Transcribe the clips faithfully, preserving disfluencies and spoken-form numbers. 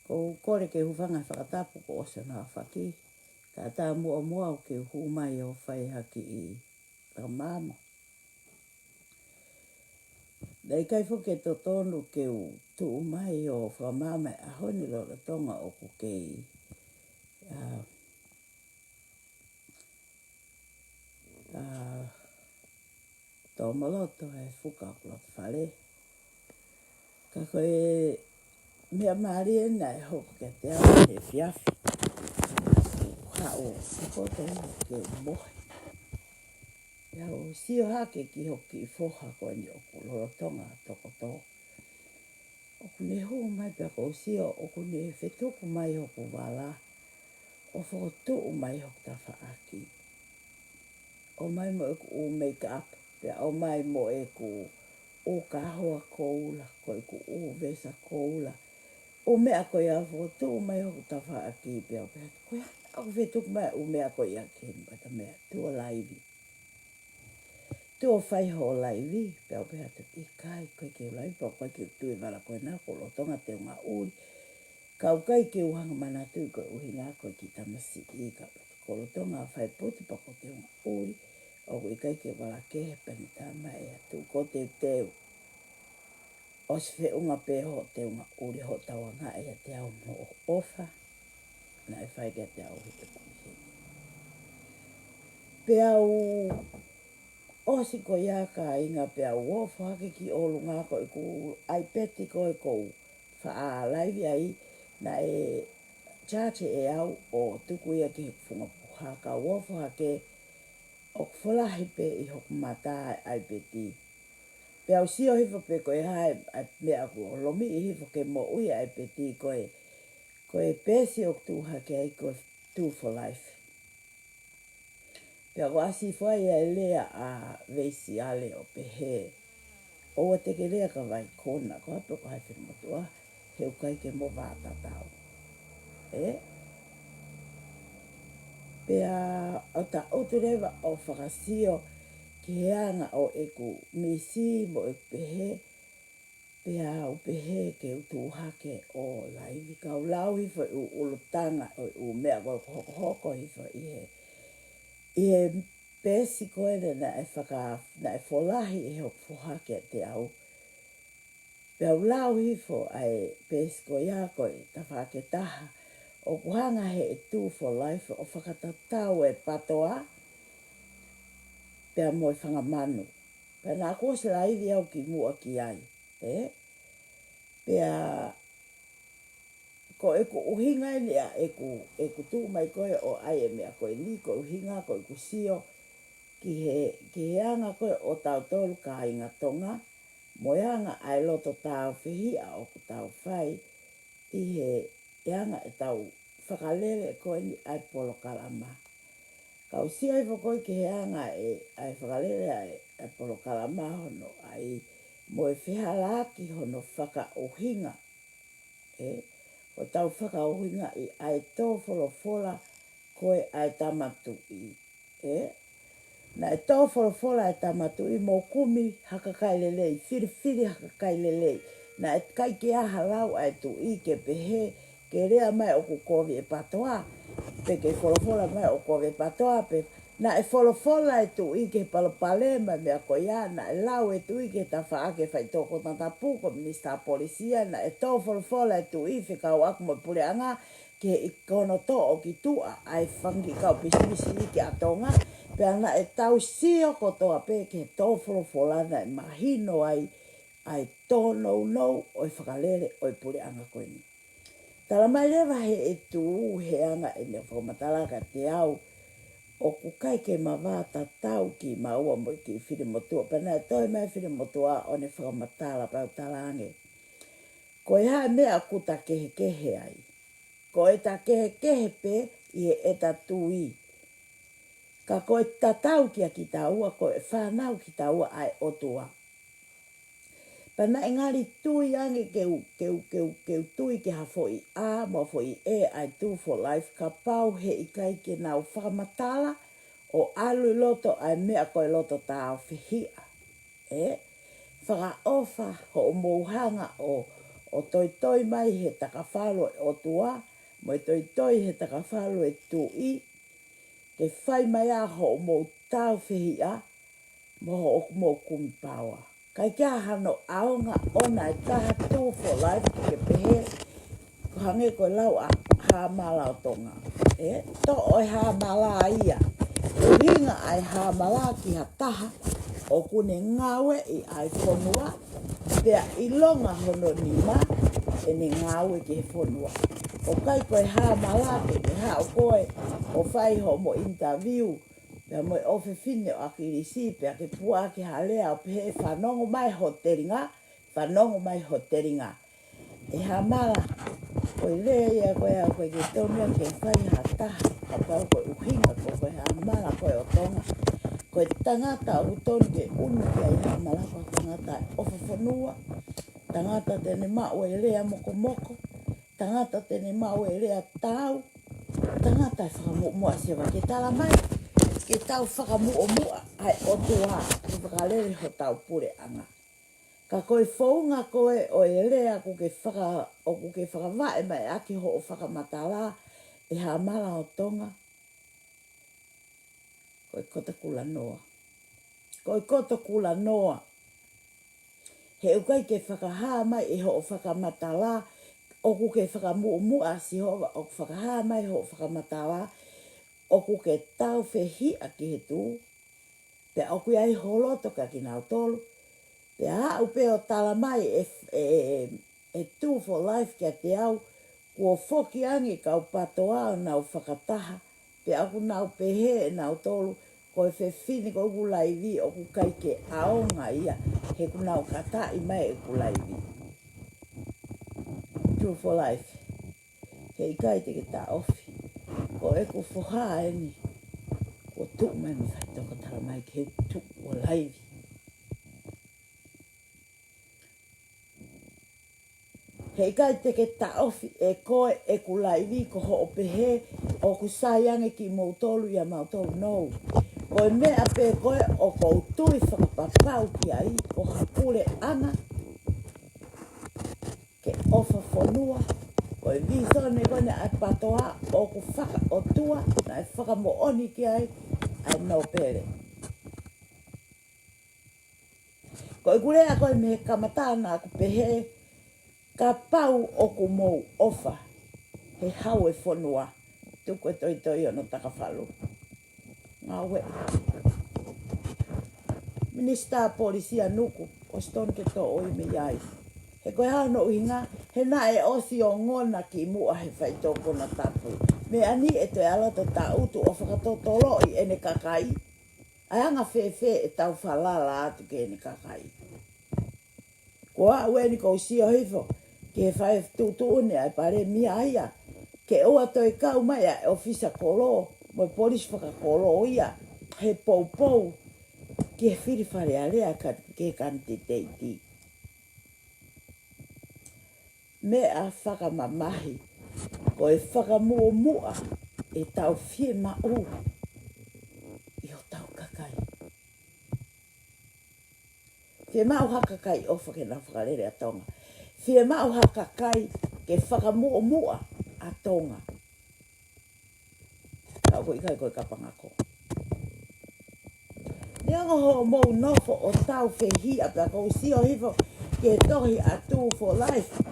ʻOku ou kole ke u hūfanga he fakatapu kuo ʻosi hono aofaki, kae ʻatā muʻomuʻa ʻoku ou hū mai ʻo fai ha kiʻi fakamaama. Naʻe ʻikai foki ke totonu ke u tuʻu mai ʻo fakamaama he ʻaho ni lolotonga ʻoku kei, ā, ā, tōmoloto e fuka ʻo loto fale. Ka ko e meʻa mālie naʻe hoko kiate au he efiafi. Haʻu ʻo koto ke u mohe. Pea u sio hake ki hoku kiʻi foha ko eni ʻoku lolotonga tokotō. ʻOku ne hū mai pea ʻoku ou sio ʻoku ne fetuku mai hoku vala ʻo fokotuʻu mai hoku tafaʻaki. ʻOmai mo ʻeku ʻū make up, pea ʻomai mo ʻeku ʻū kahoa koula, ko ʻeku ʻū vesa koula. ʻŪ meʻa ko ia fokotuʻu mai hoku tafaʻaki pea u pehē atu, ko e hā naʻa ku fetuku mai ʻū meʻa ko ia ki heni, pea ta meʻa tuʻo laivi. Tuʻo fai hoʻo laivi, pea u pehē atu, ʻikai, ʻikai ke u laivi, pea ʻikai ke u tui vala ko ena, ʻoku lolotonga teunga ʻuli. Ka ʻoku ʻikai ke u hanga manatuʻi ko e ʻuhinga ko e kiʻi tamasiʻi, ka pea ʻoku lolotonga fai putu pea ko e teunga ʻuli, ʻoku ʻikai ke u vala kehe pea ne talamai ʻe he ʻOtua ko e teuteu. ʻOsi feʻunga pē hoʻo teunga ʻuli hoʻo tauangaʻi ʻiate au mo hoʻo ʻofa naʻe fai kiate au he ʻeku ʻi heni. Pea u ʻosi ko ia kāinga pea u ofo hake ki ʻolunga ko ʻeku iPad ko ē ʻoku ou faʻa laivi ai, naʻe charge ʻe au ʻo tuku ia ki he funga puha ka u ofo hake ʻoku folahi pē ʻi hoku mata e iPad. Pea u sio hifo pe ko e hā e, e meʻa ʻoku lomiʻi hifo ke moʻui ai pē ti ko e, ko e peesi ʻoku tuʻu hake ai ko e Two for Life. Pea ʻoku ʻasi hifo ai e lea ʻa Veisiale ʻo pehē, ʻoua te ke lea ka vai kona, ko hape ko hai fene motuʻa, he ʻoku ʻikai ke mo vātatau. Ē? Pea ʻo taʻutu leva ʻo fakasio ki he anga ʻo ʻeku misi mo ʻeku pehē, pea u pehē ke u tuʻu hake ʻo laivi ka u lau hifo e ʻū ulutanga ʻo e ʻū meʻa ko ē ʻoku hokohoko hifo ʻi he, ʻi he peesi ko ē naʻe faka-, naʻe folahi ʻe hoku foha kiate au. Pea u lau hifo ʻa e peesi ko ia ko e tafaʻaki ʻe taha, ʻoku hanga ʻe he Two for Life ʻo fakatatau e patoa, pea mo e fanga manu. Pea naʻa ku ʻosi laivi au kimuʻa ki ai, ē? Pea ko ʻeku ʻuhinga eni ʻa ʻeku, ʻeku tuʻu mai ko ē ʻo ʻai e meʻa ko eni, ko e ʻuhinga ko ʻeku sio ki he, ki he anga ko ē ʻo tautolu kāinga Tonga, mo e anga ʻa e loto tāufehiʻa ʻoku tau fai, ʻi he, he anga ʻetau fakalele ko eni ʻa e polokalama. Ka u sio hifo ko ē ki he anga e, ʻa e fakalele ʻa e, ʻa e polokalama hono ʻai, mo e fehālaaki hono fakaʻuhinga. Ē, ʻoku tau fakaʻuhingaʻi ʻa e tō folofola ko ē ʻa e Tama Tuʻi. Ē, naʻe tō folofola e Tama Tuʻi mo kumi ha kakai lelei, filifili ha kakai lelei. Naʻe ʻikai ke ʻi ai ha lau ʻa e Tuʻi ke pehē, ke lea mai ʻoku kovi e patoa, pe ke folofola mai ʻoku kovi e patoa, pe naʻe folofola e Tuʻi ki he palopalema meʻa ko ia, naʻe lau e Tuʻi ki he tafaʻaki e faitoʻo konatapu ko e Minisitā Polisi ia, naʻe tō folofola e Tuʻi fekauʻaki mo e puleʻanga, ki he ʻi kono toʻo ki tuʻa ʻa e fanga kiʻi kau pisinisi iiki ʻa Tonga, pea naʻe tau sio kotoa pē ki he tō folofola naʻe mahino ai ʻa e tōnounou ʻo e fakalele ʻo e puleʻanga ko eni. Talamai leva ʻe he ʻEiki he anga ʻene fakamatala kiate au, ʻoku ʻikai ke ma vātatau kimaua mo e kiʻi fili motuʻa, pea naʻe toe mai e fili motuʻa ʻo ne fakamatala pea u talaange. Ko e hā e meʻa ʻoku ta kehekehe ai? Ko ʻeta kehekehe pē ʻi heʻeta tui. Ka ko e tatau kia kitaua, ko e fānau kitaua ʻa e ʻOtua. Pea naʻe ngali tui ange ke u, ke u, ke u, ke u tui ki ha foʻi A mo ha foʻi E ʻa e Two for Life kapau he ʻikai ke nau fakamatala ʻo ʻalu ʻi loto ʻa e meʻa ko e loto tāufehiʻa. Ē, fakaʻofa hoʻomou hanga ʻo, ʻo toitoi mai he takafalu ʻo e ʻOtua, mo e toitoi he takafalu ʻo e tuʻi, ke fai mai ʻa hoʻomou tāufehiʻa, mo hoʻomou kumi paoa. ʻIkai ke ʻi ai hano ʻaonga ʻona ʻe taha Two for Life ke ke pehē, ko e hangē ko e lau ʻa Hāmala ʻo Tonga. ʻE, toʻo ʻe Hāmala ia. ʻUhinga ʻa e Hāmala ki ha taha ʻoku ne ngāueʻi ʻa e fonua, pea ʻilonga hono nima ʻene ngāue ki he fonua. ʻOku ʻikai ko e Hāmala ke ke haʻu koe ʻo fai hoʻomo interview pea mo e ʻofefine ʻo ʻAkilisi, pea ke puʻaki ha lea ʻo pehē, fanongo mai ho telinga, fanongo mai ho telinga. ʻE Hāmala, ko e lea ia ko ē ʻoku ʻikai ke tonu ia ke fai ʻe ha taha, kapau ko e ʻuhinga ko, ko e Hāmala ko ē ʻo Tonga. Ko e tangata ʻoku tonu ke ʻunu ki ai ʻa Hāmala ko e tangata ʻofa fonua, tangata te ne maʻu e lea mokomoko, tangata te ne maʻu e lea taau, tangata ʻe fakamuʻomuʻa. Siva, ke tala mai, ke tau fakamuʻomuʻa ʻa e ʻOtua, ke fakalele hotau puleʻanga. Ka ko e founga ko ē ʻo e lea ʻoku ke faka-, ʻoku ke fakavaʻe mai ʻaki hoʻo fakamatala, ʻe Hāmala ʻo Tonga, ko e koto kulanoa. Ko e koto kulanoa. He ʻoku ʻikai ke fakahā mai ʻe hoʻo fakamatala ʻoku ke fakamuʻomuʻa ʻa Sihova, ʻoku fakahā mai hoʻo fakamatala ʻoku ke tāufehiʻa ki he tuʻi, pea ʻoku ʻi ai ho loto kiate kinautolu. Pea aʻu pē ʻo tala mai ʻe, ʻe, ʻe, ʻe Two for Life kiate au, kuo foki ange kau PATOA ʻo nau fakataha, pea ʻoku nau pehē ʻe nautolu, ko e fefine ko ē ʻoku laivi ʻoku ʻikai ke ʻaonga ia, he ʻoku nau kataʻi mai ʻeku laivi. Two for Life. Heʻikai te ke taʻofi. Ko ʻeku foha eni, kuo tuʻu mai mei faʻitoka, tala mai ke tuʻu ʻo laivi. Heʻikai te ke taʻofi ʻe koe ʻeku laivi ko hoʻo pehē ʻoku sai ange kimoutolu ʻia mautolu, no. Ko e meʻa pē ko ē ʻoku ou tui fakapapau ki ai, ko ha puleʻanga ke ʻofa fonua, ko e vīsone ko eni ʻa e PATOA ʻoku fakaʻotua, naʻe fakamoʻoni ki ai ʻa e nōpele. Ko ʻeku lea ko ē mei he kamata naʻa ku pehē, kapau ʻoku mou ʻofa he hau e fonua, tuku e toitoi hono takafalu. Ngāue. Minisitā Polisi ʻa Nuku, ʻosi tonu ke toʻo ia mei ai. He ko e hā hono ʻuhinga, he naʻe ʻosi ongona kimuʻa he faitoʻo konatapu. Meʻa ni ʻe toe ʻalu atu ʻo taʻutu ʻo fakatotoloʻi ʻene kakai. ʻA e anga fēfē ʻetau falala atu ki heʻene kakai. Ko au eni ʻoku ou sio hifo ki he fai tuʻutuʻuni ʻa e palēmia ia, ke ʻoua toe kau mai ʻa e ʻōfisa kolo mo e polisi fakakolo ia he poupou ki he fili Fale Alea ka, ki he kanititeiti. Meʻa fakamamahi, ko e fakamuʻomuʻa ʻetau fiemaʻu ʻi hotau kakai. Fiemaʻu ha kakai ʻofa ke nau fakalele ʻa Tonga. Fiemaʻu ha kakai ke fakamuʻomuʻa ʻa Tonga. Ka ʻoku ʻikai ko e kapangako. Neongo hoʻomou nofo ʻo tāufehiʻa pea ʻoku ou sio hifo ki he tohi ʻa Two for Life,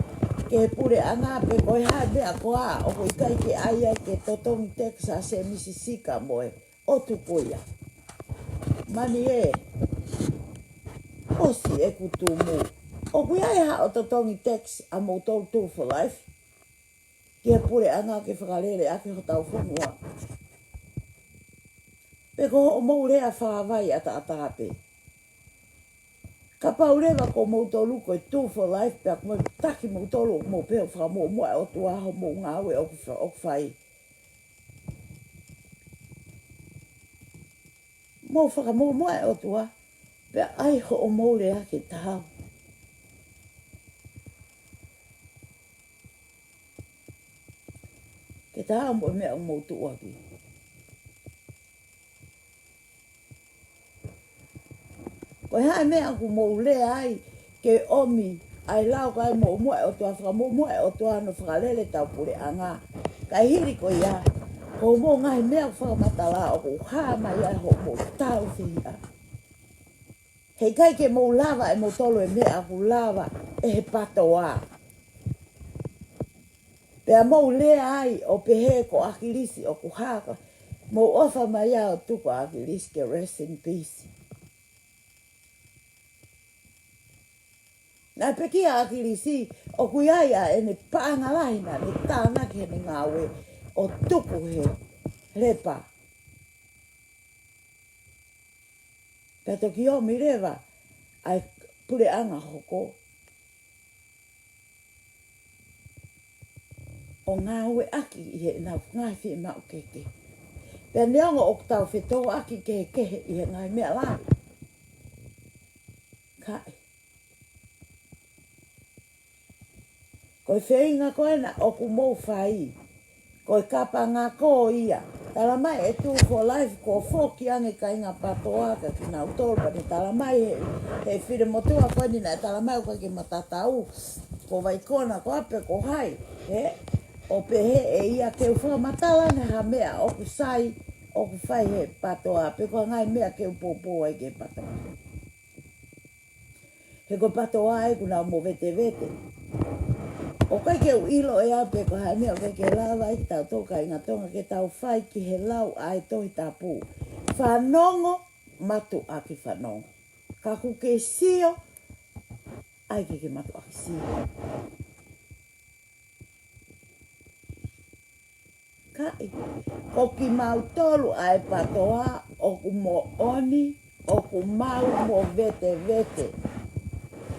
ki he puleʻanga pe ko e hā e meʻa koā ʻoku ʻikai ke ʻai ai ke totongi tax ʻa Sēmisi Sika mo e ʻotu ko ia. Mani ē, ʻosi ʻeku tumu. ʻOku ʻi ai haʻo totongi tax ʻamoutolu Two for Life ki he puleʻanga ke fakalele ʻaki hotau fonua? Pe ko hoʻomou lea fāvai ʻataʻatā pē. Kapau leva ko moutolu ko e Two for Life pea ʻoku mou taki moutolu ʻoku mou pehē ʻoku fakamuʻomuʻa e ʻOtua hoʻomou ngāue ʻoku fa-, ʻoku fai. Mou fakamuʻomuʻa e ʻOtua, pea ʻai hoʻomou lea ke taau. Ke taau mo e meʻa ʻoku mou tuʻuaki. Ko e hā e meʻa ʻoku mou lea ai ke ʻomi ʻa e lau ko ē muʻomuʻa e ʻOtua, fakamuʻomuʻa e ʻOtua hono fakalele ʻetau puleʻanga. Kae hili ko ia, ko hoʻomou ngaahi meʻa fakamatala ʻoku hā mai ai hoʻomou tāufehiʻa. Heʻikai ke mou lava ʻe moutolu e meʻa ʻoku lava ʻe he PTOA. Pea mou lea ai ʻo pehē ko ʻAkilisi ʻoku hā, ka mou ʻofa mai ā ʻo tuku ʻa ʻAkilisi ke rest in peace. Naʻe pekia ʻa ʻAkilisi, ʻoku ʻi ai ʻa ʻene paʻanga lahi naʻa ne tānaki heʻene ngāue ʻo tuku he lepa. Pea toki ʻomi leva ʻa e puleʻanga hoko ʻo ngāueʻaki ʻi heʻenau ngaahi fiemaʻu kehekehe. Pea neongo ʻoku tau fetōʻaki kehekehe ʻi he ngaahi meʻa lahi, kae ko e feinga ko ena ʻoku mou fai, ko e kapanga ko ia. Talamai ʻe Two for Life kuo foki ange kāinga PTOA kia kinautolu, pea ne talamai he, he finemotuʻa ko eni naʻe talamai ʻoku ʻikai ke matatau ko Vaikona ko ā pe ko hai, he? ʻO pehē ʻe ia ke u fakamatala ange ha meʻa ʻoku sai, ʻoku fai he PTOA, pe ko e ngaahi meʻa ke u poupou ai ki he PTOA. He ko e PTOA ʻoku nau movetevete. ʻOku ʻikai ke u ʻilo ʻe au pe ko e hā e meʻa ʻoku ʻikai ke lava ai kitautolu kāinga Tonga ke tau fai ki he lau ʻa e Tohi Tapu. Fanongo mātuʻaki fanongo. Ka ʻoku ke sio, ʻai ke ke mātuʻaki sio. Kae, ko kimautolu ʻa e PTOA ʻoku moʻoni, ʻoku mau movetevete.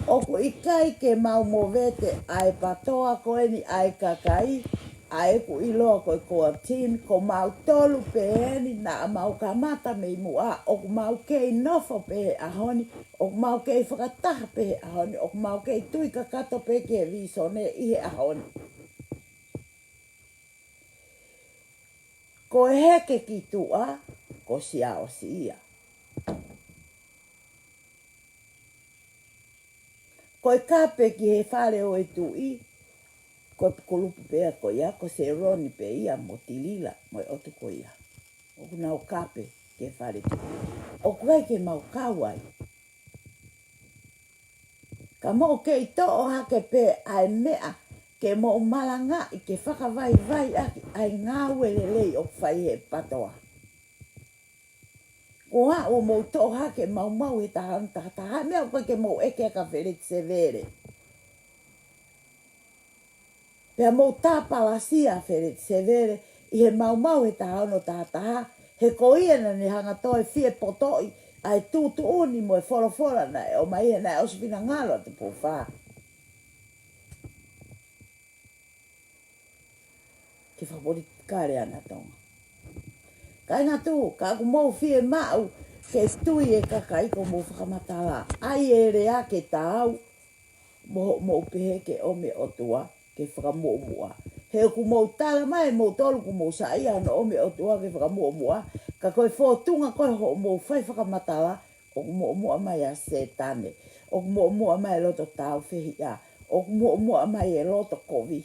ʻOku ʻikai ke mau movete ʻa e PTOA ko eni ʻa e kakai, ʻa ʻeku ʻiloa ko e core team, ko mautolu pē eni naʻa mau kamata mei muʻa, ʻoku mau kei nofo pē he ʻaho ni, ʻoku mau kei fakataha pē he ʻaho ni, ʻoku mau kei tui kakato pē ki he vīsone ʻi he ʻaho ni. Ko e heke ki tuʻa, ko Siaosi ia. Ko e kape ki he fale ʻo e tuʻi, ko e kulupu pē ia ko ia, ko Seloni pē ia mo Tilila, mo e ʻotu ko ia. ʻOku nau kape ki he fale tuʻi. ʻOku ʻikai ke mau kau ai. Ka mou kei toʻo hake pē ʻa e meʻa ke mou malangaʻi ke fakavaivaiʻaki ʻa e ngāue lelei ʻoku fai he PTOA. Ko au mou toʻo hake maumau he taha ono taha taha, meʻa ʻoku ʻikai ke mou ʻeke kia Feleti Sevele. Pea mou tāpalasia Feleti Sevele ʻi he maumau he taha ono taha taha, he ko ia naʻa ne hanga toe fie potoʻi ʻa e tuʻutuʻuni mo e folofola naʻe ʻomai he naʻe ʻosi finangalo ʻa Tupou Fā ke fakapolitikale ʻa Tonga. Kāinga Tonga, ka ʻoku mou fiemaʻu ke tui e kakai ko hoʻomou fakamatala, ʻai e lea ke taau mo hoʻomou pehē ke ʻomi e ʻOtua ke fakamuʻomuʻa. He ʻoku mou talamai moutolu ʻoku mou saiʻia hono ʻomi e ʻOtua ke fakamuʻomuʻa, ka ko e fōtunga ko ē hoʻomou fai fakamatala, ʻoku muʻomuʻa mai ʻa Sētane, ʻoku muʻomuʻa mai e loto tāufehiʻa, ʻoku muʻomuʻa mai e loto kovi.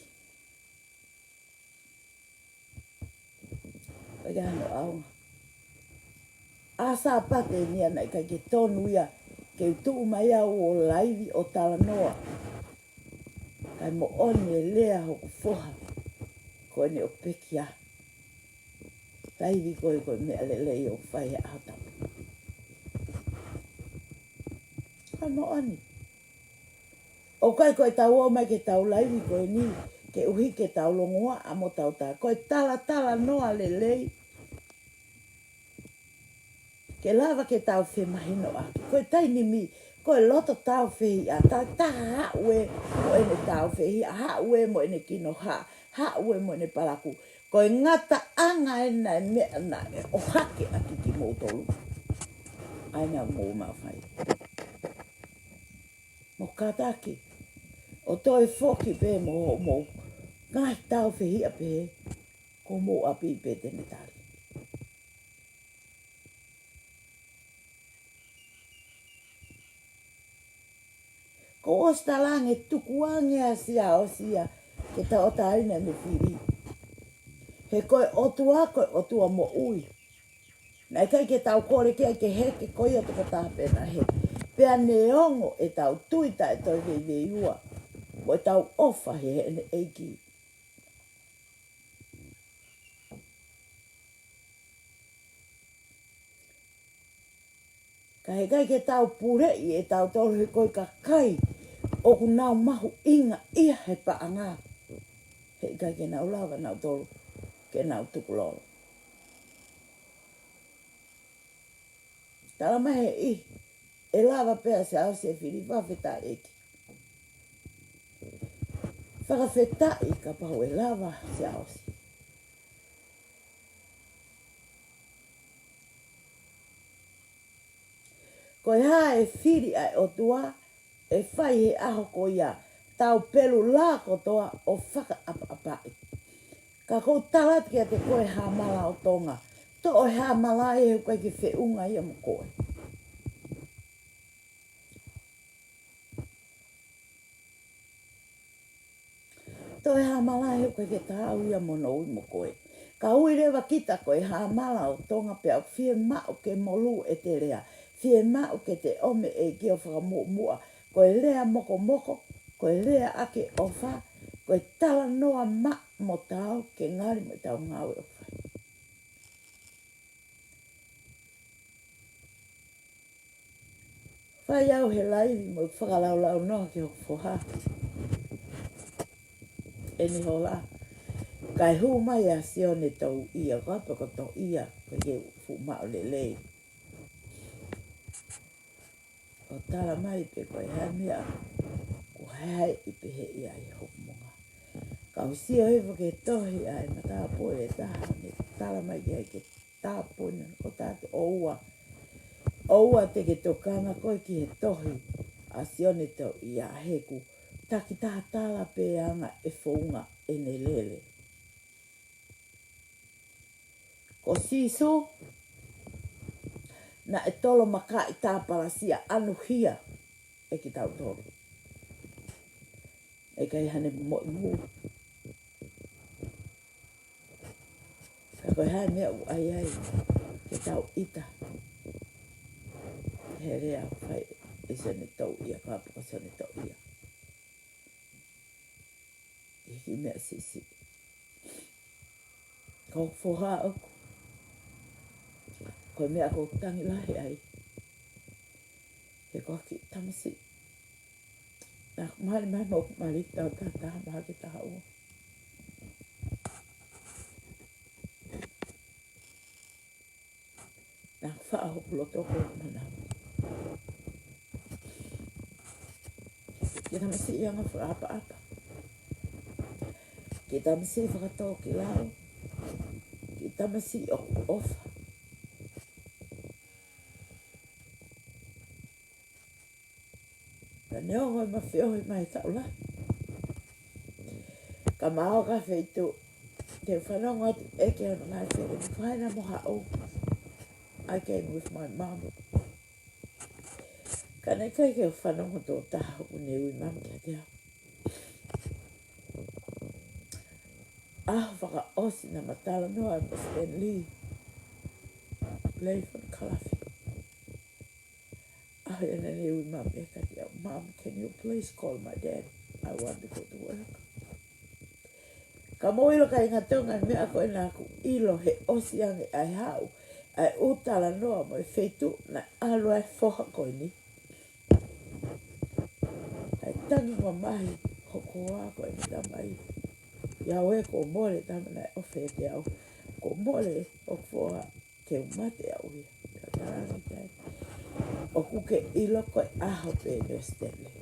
ʻIkai hano ʻaonga. ʻA Sāpate ni ia naʻe ʻikai ke tonu ia ke u tuʻu mai au ʻo laivi ʻo talanoa. Kae moʻoni e lea hoku foha ko eni ʻoku pekia. Laivi ko ē ko e meʻa lelei ʻoku fai he ʻaho tapu. Kae moʻoni. ʻOku ʻikai ko e tau ō mai ke tau laivi ko eni ke ʻuhi ke tau longoaʻa mo tau tā. Ko e talatalanoa lelei ke lava ke tau femahinoʻaki. Ko e taimi ni, ko e loto tāufehiʻa, ta taha haʻu ē mo ʻene tāufehiʻa, haʻu ē mo ʻene kinohaʻa, haʻu ē mo ʻene palakū. Ko e ngataʻanga ena e meʻa naʻe ʻohake ʻaki kimoutolu. ʻAi naʻa mou mafai. Mou kātaki ʻo toe foki pē mo hoʻomou ngaahi tāufehiʻa pē, ko homou ʻapi pē te ne tali. Ko ʻOsi talaange tukuange ʻa Siaosi ia ke tauʻatāina ʻene fili. He ko e ʻOtua, ko e ʻOtua moʻui. Naʻe ʻikai ke tau kole ki ai ke heke ko ia tokotaha pē naʻe heke. Pea neongo ʻetau tui taʻe toe veiveiua mo ʻetau ʻofa he heʻene ʻEiki. Ka heʻikai ke tau puleʻi ʻe tautolu he ko e kakai ʻoku nau mahuʻinga ia he paʻanga. Heʻikai ke nau lava nautolu ke nau tukulolo. Tala mai he ʻihi, ʻe lava pē ʻa Siaosi e fili, fakafetaʻi ʻEiki. Fakafetaʻi kapau ʻe lava Siaosi. Ko e hā e fili ʻa e ʻOtua, ʻe fai he ʻaho ko ia, tau pelu lā kotoa ʻo fakaʻapaʻapaʻi. Ka ʻoku ou tala atu kiate koe Hāmala ʻo Tonga, toʻo e hāmala ia he ʻoku ʻikai ke feʻunga ia mo koe. Toʻo e hāmala he ʻoku ʻikai ke taau ia mo hono ui mo koe. Ka ui leva kita ko e Hāmala ʻo Tonga pea ʻoku fiemaʻu ke molū ʻete lea. Fiemaʻu ke te ʻomi e ʻEiki ʻo fakamuʻomuʻa. Ko e lea mokomoko, ko e lea ʻaki e ʻofa, ko e talanoa maʻa mo taau ke ngali mo ʻetau ngāue ʻoku fai. Fai au he laivi mo fakalaulaunoa ki hoku foha ʻeni hola. Kae hū mai ʻa Sione Touʻia, ko apa ko Touʻia, ko e ke fuʻu maʻu lelei. ʻO tala mai pe ko e hā e meʻa ʻoku haehaeʻi pehē ia ʻi hoku moʻunga. Kau sio hifo ki he tohi ʻa e matāpule ʻe taha, ne tala mai ki ai ke tāpuni, ʻo tātu ʻoua. ʻOua te ke tokanga koe ki he tohi ʻa Sione Touʻia he ʻoku takitaha tala pē ʻa e anga e founga ʻene lele. Ko Sīsū, naʻe tolomakaʻi tāpalasia ʻanuhia ʻe kitautolu. ʻIkai haʻane moʻi mū. Ka ko e hā e meʻa ʻoku ʻai ai ke tau ʻita he lea ʻoku fai ʻe Sione Touʻia, ko apa ko Sione Touʻia. ʻI he kiʻi meʻa siʻisiʻi. Ko hoku foha ʻoku, ko e meʻa ʻoku ou tangi lahi ai. He ko e kiʻi tamasiʻi. Naʻa ku mali mai mo hoku mali tau taha taha mahaki taha ua. Naʻa ku faʻa hoku loto ko e manava. Kiʻi tamasiʻi anga fakaʻapaʻapa. Kiʻi tamasiʻi fakatōkilalo. Kiʻi tamasiʻi ʻoku ʻofa. Ka neongo e mafiohi mai taʻu lahi. Ka maʻu ka feituʻu, te u fanongo atu ʻEiki ʻa hono ngaahi fili, fai na mo haʻu. I came with my mom. Ka naʻe ʻikai ke u fanongo tō taha ʻoku ne ui mami kiate au. ʻAho fakaʻosi naʻa ma talanoa mo Stanley. Lei Fonokalafi. ʻAho ia naʻa ne ui mami kiate au, "Mom, can you please call my dad? I want to go to work." Ka mou ʻilo kāinga Tonga e meʻa ko ē naʻa ku ʻilo he ʻosi ange ʻa e haʻu ʻa e ʻū talanoa mo e feituʻu naʻe ʻalu ai e foha ko eni. ʻA e tangi mamahi hoku hoa ko eni tamai. ʻIo ē, kuo mole tama naʻe ʻofa kiate au. Kuo mole hoku foha ke u mate au ia. Ka talaange ki ai, ʻoku ke ʻilo ko e ʻaho pē eni ʻo Stanley.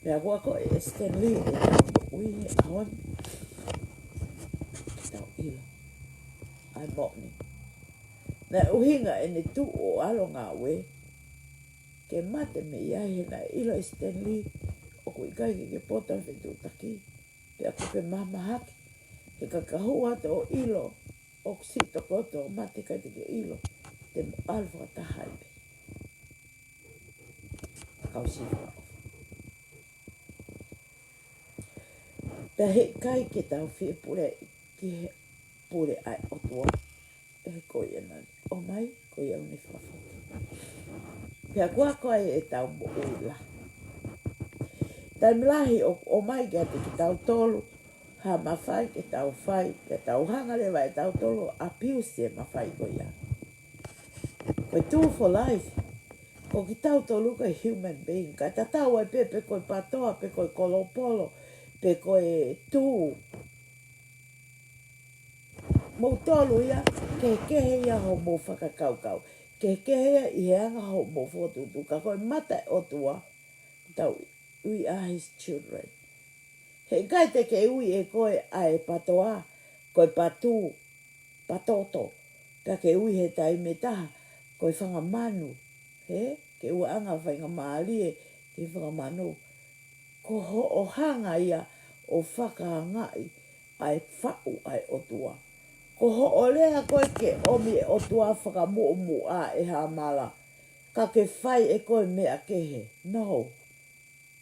Pea ko e ako ʻe Stanley ʻe tau ui he ʻaho ni. Ke tau ʻilo ʻa e moʻoni. Naʻe ʻuhinga ʻene tuʻu ʻo ʻalu ʻo ngāue ke mate mei ai, he naʻe ʻilo ʻe Stanley ʻoku ʻikai ke ke poto he fetuʻutaki. Pea ko e mahamahaki, he ka ke hū atu ʻo ʻilo ʻoku siʻi tokoto ʻo mate kae ʻikai te ke ʻilo, te mo ʻalu fakataha ai pē. Kau siʻi fakaʻofa. Pea heʻikai ke tau fie pule ki he pule ʻa e ʻOtua. ʻE ko ia naʻa ne ʻomai, ko ia ʻoku ne fakafoki. Pea ko ia ʻe tau moʻui lahi. Taimi lahi ʻoku ʻomai kiate kitautolu ha mafai ke tau fai, ke tau hanga leva ʻe tautolu ʻo abuse e mafai ko ia. Ko e tū for life. Ko kitautolu ko e human being. Kae tatau ai pē pe ko e patoa, pe ko e kolopolo, pe ko e tū. Moutolu ia, kehekehe ia hoʻomou fakakaukau. Kehekehe ia ʻi he anga hoʻomou fokotuʻutuʻu. Ka ko e mata ʻo e ʻOtua, tau, we are his children. Heʻikai te ke ui ʻe koe ʻa e patoa, ko e patū, patoto. Pea ke ui he taimi ʻe taha, ko e fanga manu. He, ke ʻoua ʻanga faingamālie ki he fanga manu. Ko hoʻo hanga ia ʻo fakaangaʻi ʻa e faʻu ʻa e ʻOtua. Ko hoʻo lea koe ke ʻomi e ʻOtua fakamuʻomuʻa ʻe hāmala. Ka ke fai ʻe koe meʻa kehe. No.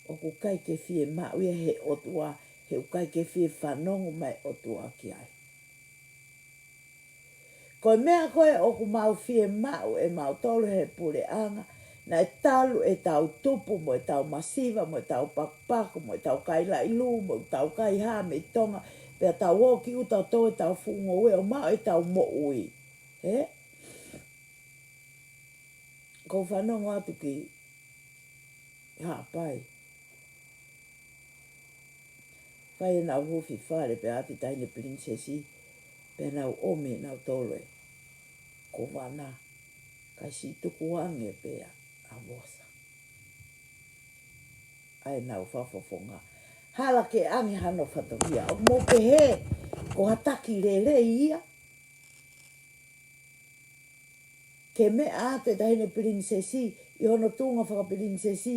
ʻOku ʻikai ke fiemaʻu ia he ʻOtua, he ʻoku ʻikai ke fie fanongo mai ʻOtua ki ai. Ko e meʻa ko ē ʻoku mau fiemaʻu ʻe mautolu he puleʻanga, naʻe talu ʻetau tupu mo ʻetau masiva, mo ʻetau pakupaku, mo ʻetau kai laʻilū, mo ʻetau kai hā mei Tonga, pea tau ō ki ʻuta ʻo tō ʻetau fuʻu ngoue ʻo maʻu ʻetau moʻui. He? Ko u fanongo atu ki Haʻapai. Fai ʻenau huufi fale pea ʻatu e taʻahine pilinisesi, pea nau ʻomi ʻenau tolo e kōvana, kae siʻi tukuange pē ʻa Vosa. ʻA ʻenau fakafofonga. Hala ke ʻange hano fatongia. ʻOku mou pehē, ko ha taki lelei ia. Ke meʻa atu e taʻahine pilinisesi, ʻi hono tuʻunga fakapilinisesi,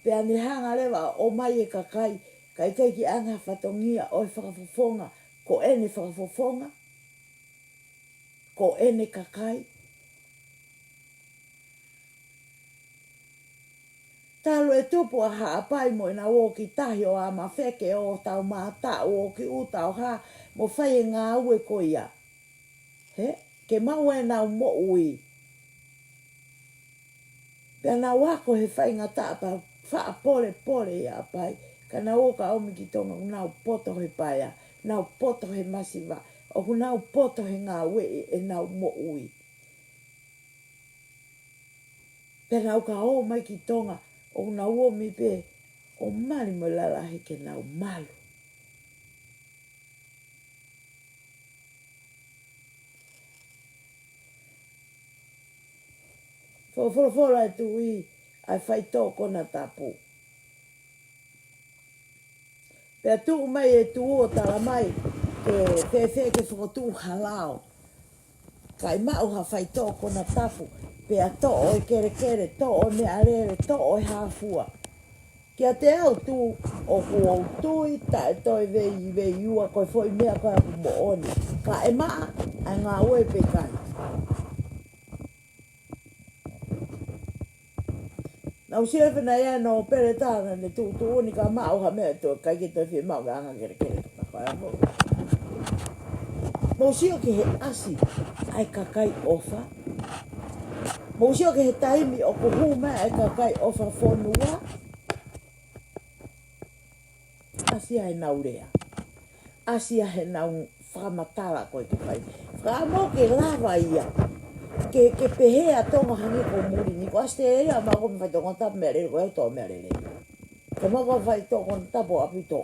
pea ne hanga leva ʻo ʻomai e kakai, kae ʻikai ke ʻange ha fatongia ʻo e fakafofonga, ko ʻene fakafofonga, ko ʻene kakai. Talu e tupu ʻa Haʻapai mo ʻenau ō ki tahi ʻo ʻā mafeke ʻo tau mātaʻu ʻo ki ʻuta ʻo hā mo fai e ngāue ko ia. He, ke maʻu ʻenau moʻui. Pea nau ako he faingataʻa pea faʻa polepole ʻi Haʻapai. Ka nau ō ka ʻomi ki Tonga, ʻoku nau poto he paea, nau poto he masiva, ʻoku nau poto he ngāue ʻi heʻenau moʻui. Pea nau ka ō mai ki Tonga, ʻoku nau ōmi pē ʻo mali mo lalahi ke nau malu. Fo-, folofola e tuʻi ʻa e faitoʻo konatapu. Pea tuʻu mai e tuʻu ʻo tala mai ke fēfē ke fokotuʻu ha lao. Kae maʻu ha faitoʻo konatapu, pea toʻo e kelekele, toʻo e meʻalele, toʻo e hāfua. Kiate au Tū, ʻoku ou tui taʻe toe vei, veiua ko e foʻi meʻa ko ē ʻoku moʻoni. Kae maʻa, ʻa e ngāue pe ʻikai. Naʻa ku sio he fenai ʻa e nōpele tā naʻa ne tuʻutuʻuni ka maʻu ha meʻa ʻe toe ʻikai ke toe fiemaʻu ke anga kelekele ka ko e mo. Mou sio ki he ʻasi ʻa e kakai ʻofa. Mou sio ki he taimi ʻoku hū mai ʻa e kakai ʻofa fonua. ʻAsi ʻa ʻenau lea. ʻAsi ʻa ʻenau fakamatala ko ē ke fai. Ka mou ke lava ia. Ke, ke pehē ʻa Tonga hangē ko muli ni. Ko ʻAositelēlia ʻa maʻu ko e faitoʻo konatapu meʻalele ko e toʻo meʻalele. Ka maʻu ko e faitoʻo konatapu ʻaupito.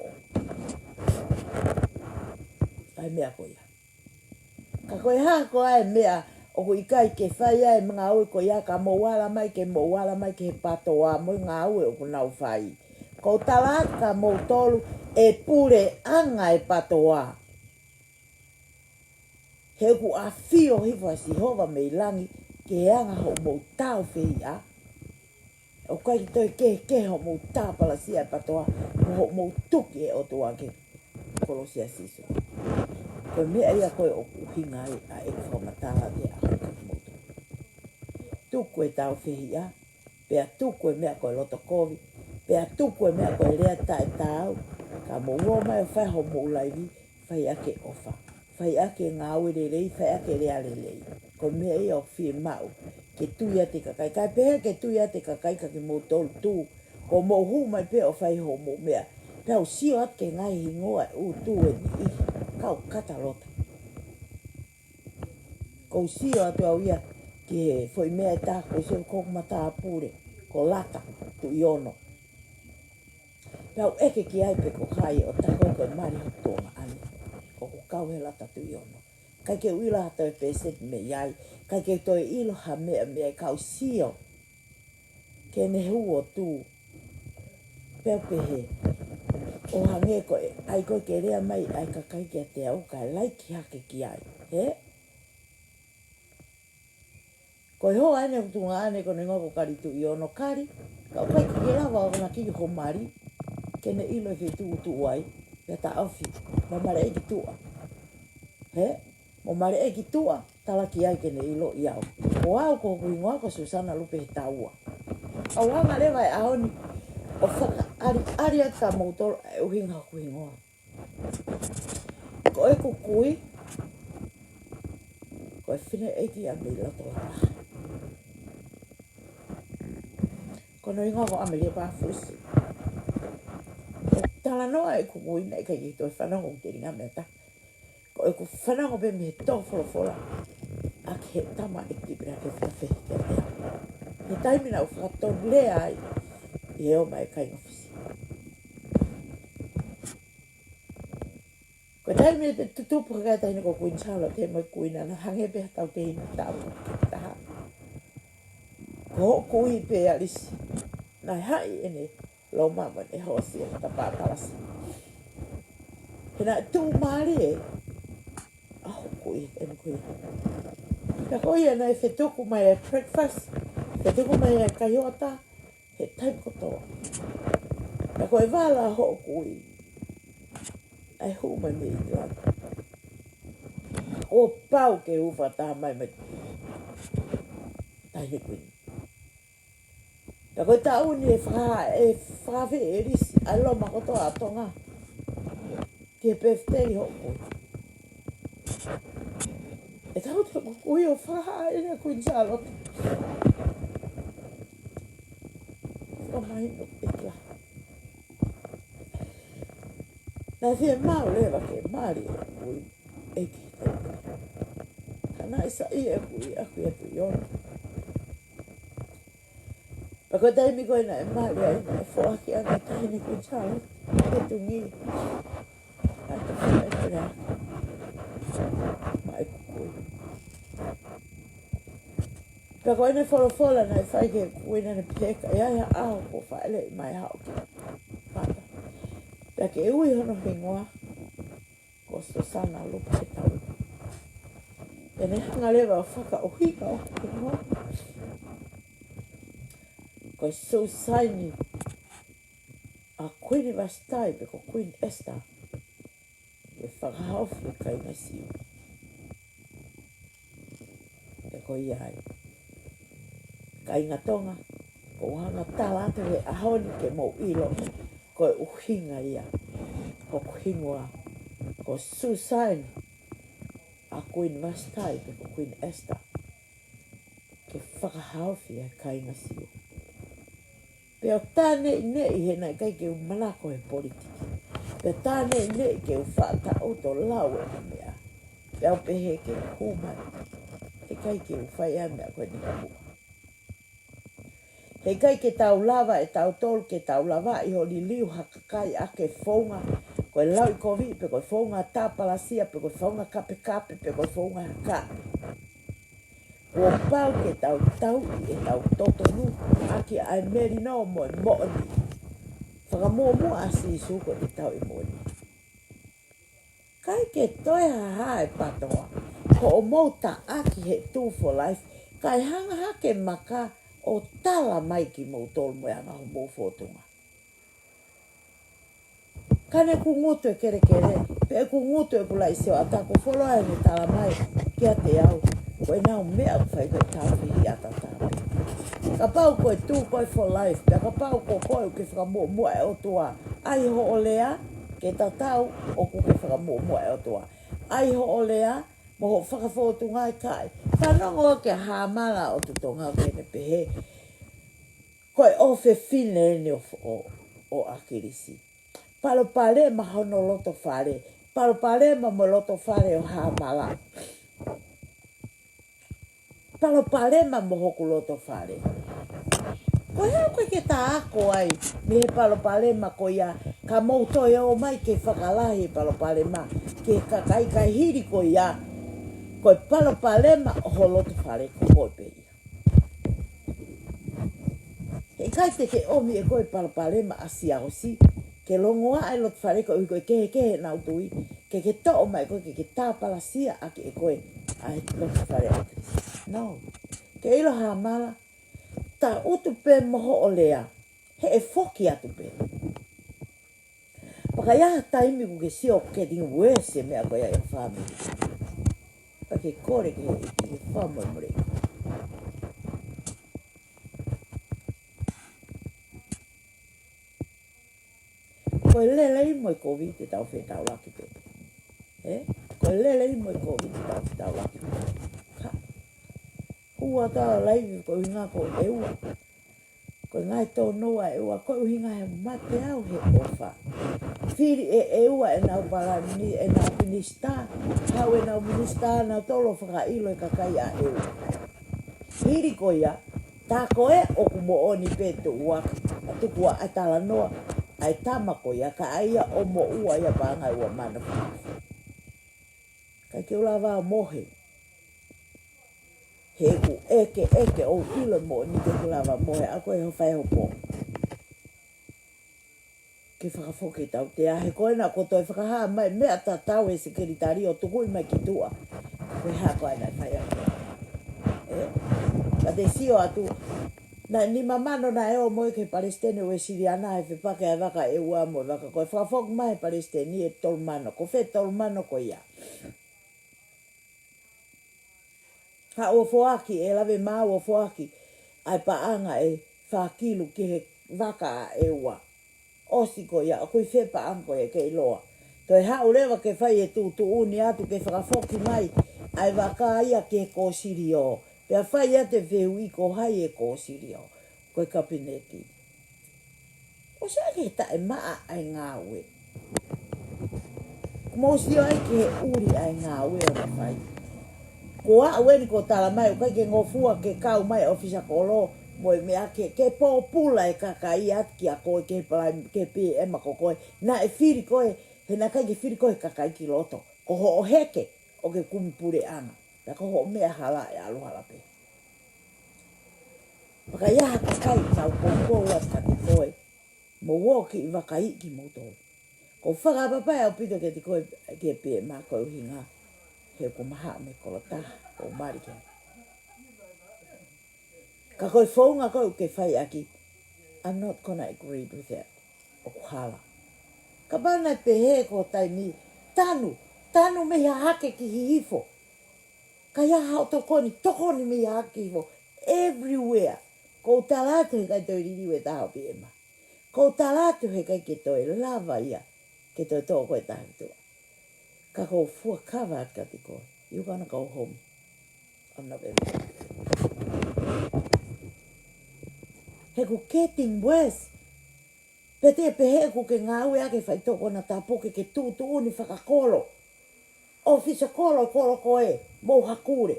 ʻA e meʻa ko ia. Ka ko e hā ko ā e meʻa ʻoku ʻikai ke fai ai e ngāue ko ia ka mou ala mai ke mou ala mai ki he patoa mo e ngāue ʻoku nau fai. Ko u tala atu kia moutolu ʻe puleʻanga e patoa. He ʻoku ʻafio hifo ʻa Sihova mei langi ke anga hoʻomou tāufehiʻa. ʻOku ʻikai ke toe kehekehe hoʻomou tāpalasia e patoa, mo hoʻomou tuki e ʻOtua ke kolosi ʻa Sīsū. Ko e meʻa ia ko ē ʻoku ʻuhinga ai ʻa e fakamatala te a haka ki moutolu. Tuku e tāufehiʻa, pea tuku e meʻa ko e loto kovi, pea tuku e meʻa ko e lea taʻetaau, Ka mou ō mai ʻo fai hoʻomou laivi, fai ʻaki e ʻofa. Fai ʻaki e ngāue lelei, fai ʻaki e lea lelei. Ko e meʻa ia ʻoku fiemaʻu ke tui atu e kakai. Kae pehē ke tui atu e kakai ka kimoutolu tu. Ko mou hū mai pē ʻo fai hoʻomou meʻa. Pea u sio atu ki he ngaahi hingoa ʻoku tu e niʻihi. Kau kata loto. Ko u sio atu au ia ki he foʻi meʻa ʻe taha ko u sio ko hoku matāpule. Ko Lata Tuʻiono. Pea u ʻeke ki ai pe ko hai ʻo taku ko e mali hoku tuongaʻane. Ko hoku kau he Lata Tuʻiono. ʻIkai ke u ʻilo ha toe pēseti mei ai. ʻIkai ke u toe ʻilo ha meʻa mei ai ka u sio. Ke ne hū ʻo tu. Pea u pehē. ʻO hangē ko e, ʻai ko e ke lea mai ʻa e kakai kiate au kae laiki hake ki ai. He? Ko e hoa ʻene hoku tuongaʻane ko e hingoa ko Kali Tuʻiono Kali. Ka ʻoku ʻikai ke lava ʻo na ki ho mali. Ke ne ʻilo e feituʻu ʻoku tuʻu ai. Pea taʻofi. Mo maleʻi ki tuʻa. He? Mo maleʻi ki tuʻa. Tala ki ai ke ne ʻiloʻi au. Ko au ko hoku hingoa ko Susana Lupe Hetaua. ʻOku ou hanga leva he ʻaho ni ʻo fakaʻaliʻali atu kia moutolu e ʻuhinga hoku hingoa. Ko ʻeku kui, ko e fineʻeiki ʻa mei loto Lapaha. Ko hono hingoa ko ʻAmelia Pafusi. ʻOku talanoa ʻeku kui naʻe ʻikai ke toe fanongo ki he telinga mei ai. Ko ʻeku fanongo pē mei he tō folofola ʻaki he tama ʻeku tipena ke fakafehi kiate au. He taimi naʻa ku fakatonu lea ai ʻi he ō mai e kāinga Fisi. Ko e taimi ʻe tutupu hake ai e taʻahine ko Kuini Sālote mo e kuini naʻa na hangē pē ha tauteine taʻu taha. Ko hoku kui pē ʻAlisi naʻe haʻi ʻene loma mo ʻene hoosi ʻene tapa palasi. He naʻe tuʻumālie ʻa hoku kui, ʻene kui. Pea ko ia naʻe fetuku mai e breakfast, fetuku mai e kaiota, he taimi kotoa. Pea ko e vala hoku kui ʻa e hū mai mei ʻIngilani. Kuo pau ke u fakataha mai mo e taʻahine kuini. Pea ko e taʻu ni ʻe faka-, ʻe fakafeʻi ʻe ʻAlisi ʻa e loma kotoa ʻa Tonga ki he pefitei hoku kui. ʻE tau te hoku kui ʻo fakahā ʻe Kuini Sālote. Fakamahino ʻEiki lahi. Naʻe fiemaʻu leva ke mali ʻeku kui ʻeiki. Ka naʻe saiʻia ʻeku kui ʻaʻaku ʻia Tuʻiono. Pea ko e taimi ko ē naʻe mali ai naʻe foaki ange ʻe he taʻahine Kuini Sālote ke tungi ʻa e tofanga ʻi Peleaki maʻa ʻeku kui. Pea ko ʻene folofola naʻe fai ki he kui naʻa ne pehē ka ʻi ai ha ʻaho kuo fāʻeleʻi mai haʻo kiʻi mata, pea ke ui hono hingoa ko Susana Lupe Hetaua. ʻE ne hanga leva ʻo fakaʻuhinga hoku hingoa ko e Susaini ʻa Kuini Vasitai pe ko Kuini Esita ke fakahaofi e kāinga Siu. Pea ko ia ai. Kāinga Tonga, ko u hanga tala atu he ʻaho ni ke mou ʻilo, ko e ʻuhinga ia hoku hingoa ko Susaini ʻa Kuini Vasitai pe ko Kuini Esita ke fakahaofi e kāinga Siu. Pea u tā neʻineʻi he naʻe ʻikai ke u manako he politiki. Pea tā neʻineʻi ke u faʻa taʻuto lau e meʻa. Pea u pehē ke u hū mai. He ʻikai ke u fai ʻa e meʻa ko eni ka muʻa. He ʻikai ke tau lava ʻe tautolu ke tau lavaʻi ʻo liliu ha kakai ʻaki e founga ko e lauʻikoviʻi pe ko e founga tāpalasia pe ko e founga kapekape pe ko e founga hakaʻi. Kuo pau ke tau tauʻi ʻetau totonu ʻaki ʻa e melino mo e moʻoni. Fakamuʻomuʻa ʻa Sīsū ko e tauʻi moʻoni. ʻIkai ke toe hahā e patoa hoʻomou taʻaki he two for life, kae hanga hake maka ʻo tala mai kimoutolu mo e anga homou fōtunga. Ka ne kuo ngutu e kelekele, pe kuo ngutu ʻeku laʻi sioʻata, kuo fuoloa ʻene tala mai kiate au, ko ʻenau meʻa ʻoku fai ko e tāufi hiʻa tatau. Kapau ko e two ko e for life, pea kapau ko koe ʻoku ke fakamuʻomuʻa e ʻOtua ʻaki hoʻo lea, Ke tatau ʻoku ke fakamuʻomuʻa e ʻOtua. ʻAi hoʻo lea, mo hoʻo fakafōtunga ʻikai. Fanongo ki he Hāmala ʻo Tutonga ʻoku ne pehē, ko e ʻofefine eni ʻo, ʻo, ʻo ʻAkilisi. Palopalema hono loto fale. Palopalema mo e loto fale ʻo Hāmala. Palopalema mo hoku loto fale. Ko e hā ʻoku ke tā ako ai mei he palopalema ko ia, ka mou toe ō mai ke fakalahi e palopalema ki he kakai, ka hili ko ia, ko e palopalema ʻo ho loto fale ko koe pē ia. Heʻikai te ke ʻomi ʻe koe palopalema ʻa Siaosi ke longoaʻa e loto fale koeʻuhi ko e kehekehe ʻenau tui, ke ke toʻo mai koe ke ke tāpalasia ʻaki ʻe koe ʻa e loto fale ʻa Kalaisi. No. Ke ʻilo Hāmala, tā utu pē mo hoʻo lea, he ʻe foki atu pē. Pea ka ʻi ai ha taimi ʻoku ke sio ʻoku getting worse e meʻa ko ia ʻi ho fāmili, pea ke kole ki he ʻEiki ke fakamolemoleʻi koe. Ko e lelei mo e kovi te tau fetaulaki pē. Ē? Ko e lelei mo e kovi te tau fetaulaki pē. Ka. Hū atu ʻa e laivi koeʻuhi ko e ʻEua. Ko e ngaahi tōnounou ʻa e ʻEua, koeʻuhi he mate au he ʻofa. Fili ʻe ʻEua ʻenau palani, ʻenau minisitā. Haʻu ʻenau minisitā, nau tolo fakaʻilo e kakai ʻa ʻEua. Hili ko ia, tā ko ē ʻoku moʻoni pē tuʻuaki, ʻa tuku ʻa e talanoa ʻa e tama ko ia, ka ʻai ia ʻo moʻua ia paʻanga ʻe ua mano fā. ʻIkai ke u lava ʻo mohe. He ʻoku ʻekeʻeke ʻo ʻilo moʻoni ʻikai ke u lava ʻo mohe, ʻa ko e hoʻo fai hopo. Ke fakafoki e tautea, he ko ena ʻoku toe fakahā mai meʻa tatau e sekelitali ʻo tukuʻi mai ki tuʻa. Ko e hā ko ena e fai ʻa koe. Ē? Ka te sio atu, naʻe nima mano naʻe ō mo ia ki he palesiteni Uēsiliana he fepaki ʻa e vaka ʻe ua mo e vaka ko ē. Fakafoki mai he palesiteni ʻe tolu mano. Ko fē tolu mano ko ia? Haʻu ʻo foaki, ʻe lave maʻu ʻo foaki ʻa e paʻanga ʻe fā kilu ki he vaka ʻe ua. ʻOsi ko ia, ʻoku ʻi fē paʻanga ko ia, ʻikai ke ʻiloa. Toe haʻu leva ke fai e tuʻutuʻuni atu ke fakafoki mai ʻa e vaka ia ki he kōsilio. Pea fai atu e fehuʻi ko hai e kōsilio. Ko e kapineti. ʻOsi ʻai ke taʻemaʻa ʻa e ngāue. Mou sio ai ki he ʻuli ʻa e ngāue ʻoku fai. Ko au eni ʻoku tala mai, ʻoku ʻikai ke ngofua ke kau mai ʻōfisa kolo, mo e meʻa ke, ke pōpula e kakai atu kia koe, ke palai, ke P M ko koe. Naʻe fili koe, he naʻe ʻikai ke fili koe he kakai ki loto. Ko hoʻo heke, ʻoku ke kumi puleʻanga. Pea ko hoʻo meʻa hala ʻe ʻalu hala pē. Pea ka ʻi ai ha kakai ʻoku tau poupou atu kiate koe, mou ō ki he vaka ʻi kimoutolu. ʻOku ou fakaʻapaʻapa ʻaupito kiate koe, ke pē ma ko e ʻuhinga, he ʻoku mahaʻa mo e koloa, ʻoku mali ke. Ka ko e founga ko ē ʻoku ke fai ʻaki, I'm not gonna agree with that. ʻOku hala. Kapau naʻe pehē ko e taimi, tanu, tanu mei Hahake ki Hihifo. Ka ʻi ai haʻo tokoni, tokoni mei Hahake ki Hihifo. Everywhere. ʻOku ou tala atu heʻikai toe liliu e taha ʻo P M. ʻOku ou tala atu heʻikai ke toe lava ia, ke toe toʻo koe taha ki tuʻa. Ka ʻoku ou fuakava atu kiate koe. You gonna go home on November. He ʻoku getting worse. Pea te pehē ʻoku ke ngāue ʻaki e faitoʻo konatapu ke ke tuʻutuʻuni fakakolo. ʻŌfisa kolo, kolo ko ē, mou hakule.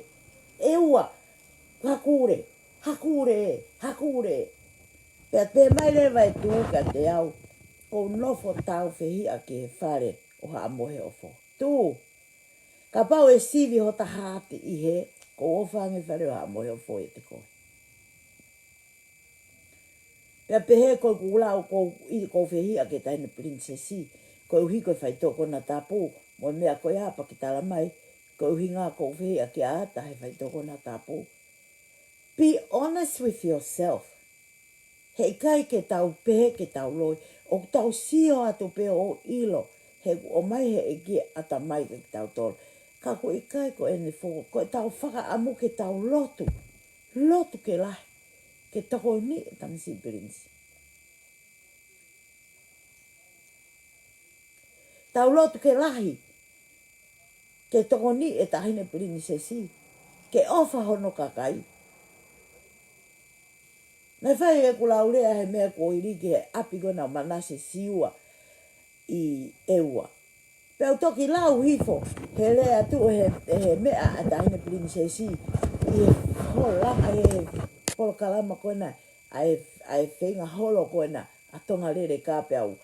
ʻEua, hakule, hakule, hakule. Pea pehē mai leva e Tuʻi kiate au, ʻoku ou nofo tāufehiʻa ki he fale ʻo Haʻa Moheofo. Tuʻi, kapau ʻe sivi ho taha ʻi hē, ʻoku ou ʻofa ange fale ʻo Haʻa Moheofo ʻiate koe. Pea pehē ko e kulau ʻoku ou, ʻoku ou fehiʻa ki he Taʻahine Pilinisesi, koeʻuhi ko e faitoʻo konatapu, mo e meʻa ko ia pea ke tala mai, ko e ʻuhinga ʻoku ou fehiʻa ki ai ʻa e faitoʻo konatapu. Be honest with yourself. Heʻikai ke tau pehē ke tau loi, ʻoku tau sio atu pē ʻo ʻilo, he ʻoku ʻomai he ʻEiki ʻatamai kiate kitautolu. Ka ʻoku ʻikai ko ʻene foʻi, ko ʻetau fakaʻamu ke tau lotu. Lotu ke lahi, ke tokoni e tamasiʻi pilinisi. Tau lotu ke lahi, ke tokoni e Taʻahine Pilinisesi, ke ʻofa hono kakai. Naʻe fai ʻeku lau lea he meʻa kuo ʻosi ki he ʻapi ko ena ʻo Manase Siua ʻi ʻEua. Pea u toki lau hifo he lea atu he, he meʻa ʻa e Taʻahine Pilinisesi ʻi he hola, ʻa e polokalama ko ena, ʻa e, ʻa e feinga holo ko ena ʻa Tonga Lele Kā, pea u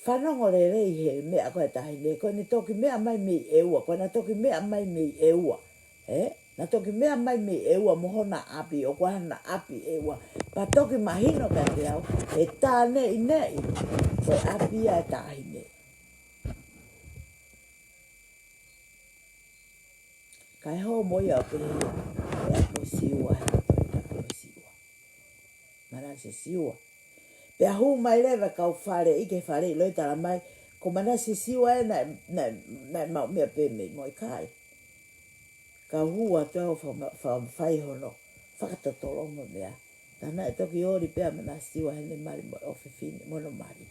fanongo lelei he meʻa ko e Taʻahine, ko ʻene toki meʻa mai mei ʻEua, ko ʻena toki meʻa mai mei ʻEua. Ē? Na toki meʻa mai mei ʻEua mo hona ʻapi, ʻoku ʻi ai hona ʻapi ʻEua. Pea toki mahino kiate au, he tā neʻineʻi, ko e ʻapi ia e Taʻahine. Kae hō mo ia ʻo pehē, ʻe ʻapi ʻo Siua, ʻe ʻapi ʻo Siua. Manase Siua. Pea hū mai leva kau fale ʻi he fale ʻi loto, talamai, ko Manase Siua ē naʻe, naʻe, naʻe maʻu meʻa pē mei Moʻekai. Ka u hū atu au ʻo fa-, fa-, fai hono fakatotolo mo e meʻa. Tā naʻe toki oli pē ʻa Manase Siua heʻene mali mo e ʻofefine mo hono mali.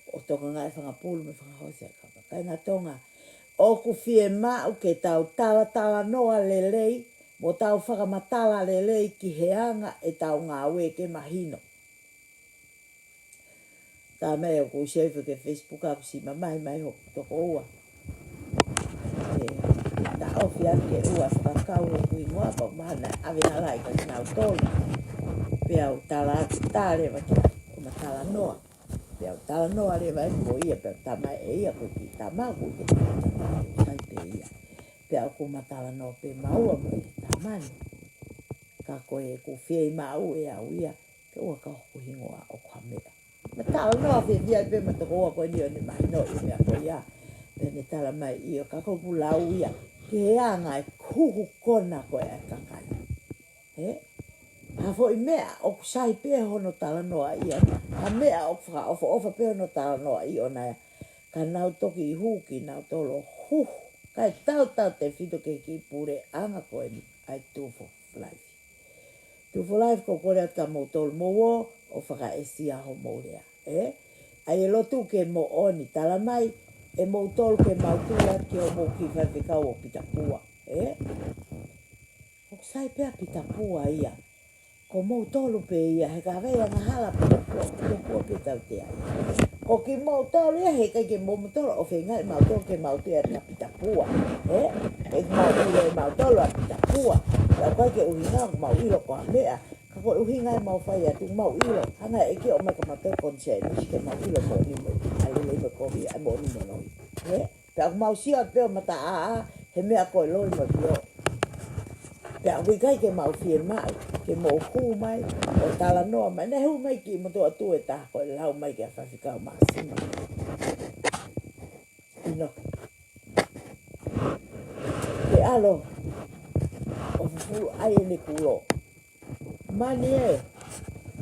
ʻO tokangaʻi e fanga pulu mo e fanga hoosi ʻa e kapa. Kāinga Tonga, ʻoku fiemaʻu ke tau talatalanoa lelei, mo tau fakamatala lelei ki he anga ʻetau ngāue ke mahino. Tā meʻa ʻoku ou sio hifo ki he Facebook ʻoku siʻi mamahi mai hoku tokoua. ʻE, taʻofi atu ke ʻoua ʻe fakakau hoku hingoa, pea mahalo naʻe ʻave hala ʻi ka kinautolu. Pea u tala atu, tā leva ke ʻoua ʻe talanoa. Pea u talanoa leva ʻe ko ia, pea u tala mai ʻe ia ko e kiʻi tama, ko e kiʻi tama, sai pē ia. Pea ʻoku ma talanoa pē maua mo e tama ni. Ka ko e ʻoku fiemaʻu ʻe au ia, ke ʻoua ʻe kau hoku hingoa ʻoku ha meʻa. Ma talanoa fiefia pē mo e tokoua ko eni ʻo ne mahinoʻi e meʻa ko ia. Pea ne talamai ʻio, ka ko ʻeku lau ia, ki he anga e kuhu kona ko ē ʻa e kakai. Ē? Ha foʻi meʻa ʻoku sai pē hono talanoaʻi ʻona. Ha meʻa ʻoku fakaʻofoʻofa pē hono talanoaʻi ʻona ia. Ka nau toki hū kinautolu ʻo huhu. Kae tautautefito ki he kiʻi puleʻanga ko eni ʻa e Two for Life. Two for Life, ʻoku ou kole atu kia moutolu mou ō ʻo fakaʻesia homou lea. Ē? ʻA ia ʻe lotu ke moʻoni, talamai ʻe moutolu ke mau tui atu ki hoʻomou kiʻi faifekau ʻo Pita Pua. Ē? ʻOku sai pē ʻa Pita Pua ia. Ko moutolu pē ia, he ka ʻi ai ha angahala ʻa Pita Pua, Pita Pua pē tautea ia. Ko kimoutolu ia, he ʻikai ke moutolu ʻo feingaʻi mautolu ke mau tui atu kia Pita Pua. Ē? ʻE mau ʻilo ʻe mautolu ʻa Pita Pua. Pea ʻoku ʻikai ke ʻuhinga ʻoku mau ʻilo ko ha meʻa. Ka ko e ʻuhinga ʻemau fai atu mau ʻilo. Hanga ʻe he ʻEiki ʻo ʻomai kia mautolu konisēnisi ke mau ʻilo moʻoni mo e ʻa e lelei mo e kovi, ʻa e moʻoni mo e loi. Ē? Pea ʻoku mau sio atu pē ʻo mataʻāʻā he meʻa ko e loi mo e pio. Pea ʻoku ʻikai ke mau fiemaʻu ke mou hū mai ʻo talanoa mai. Naʻe hū mai kiʻi motuʻa tuʻu ʻe taha ko e lau mai kia Faifekau Māsima. ʻInoke. Ke ʻalu ʻo fufulu ai ʻene kulo. Mani ē,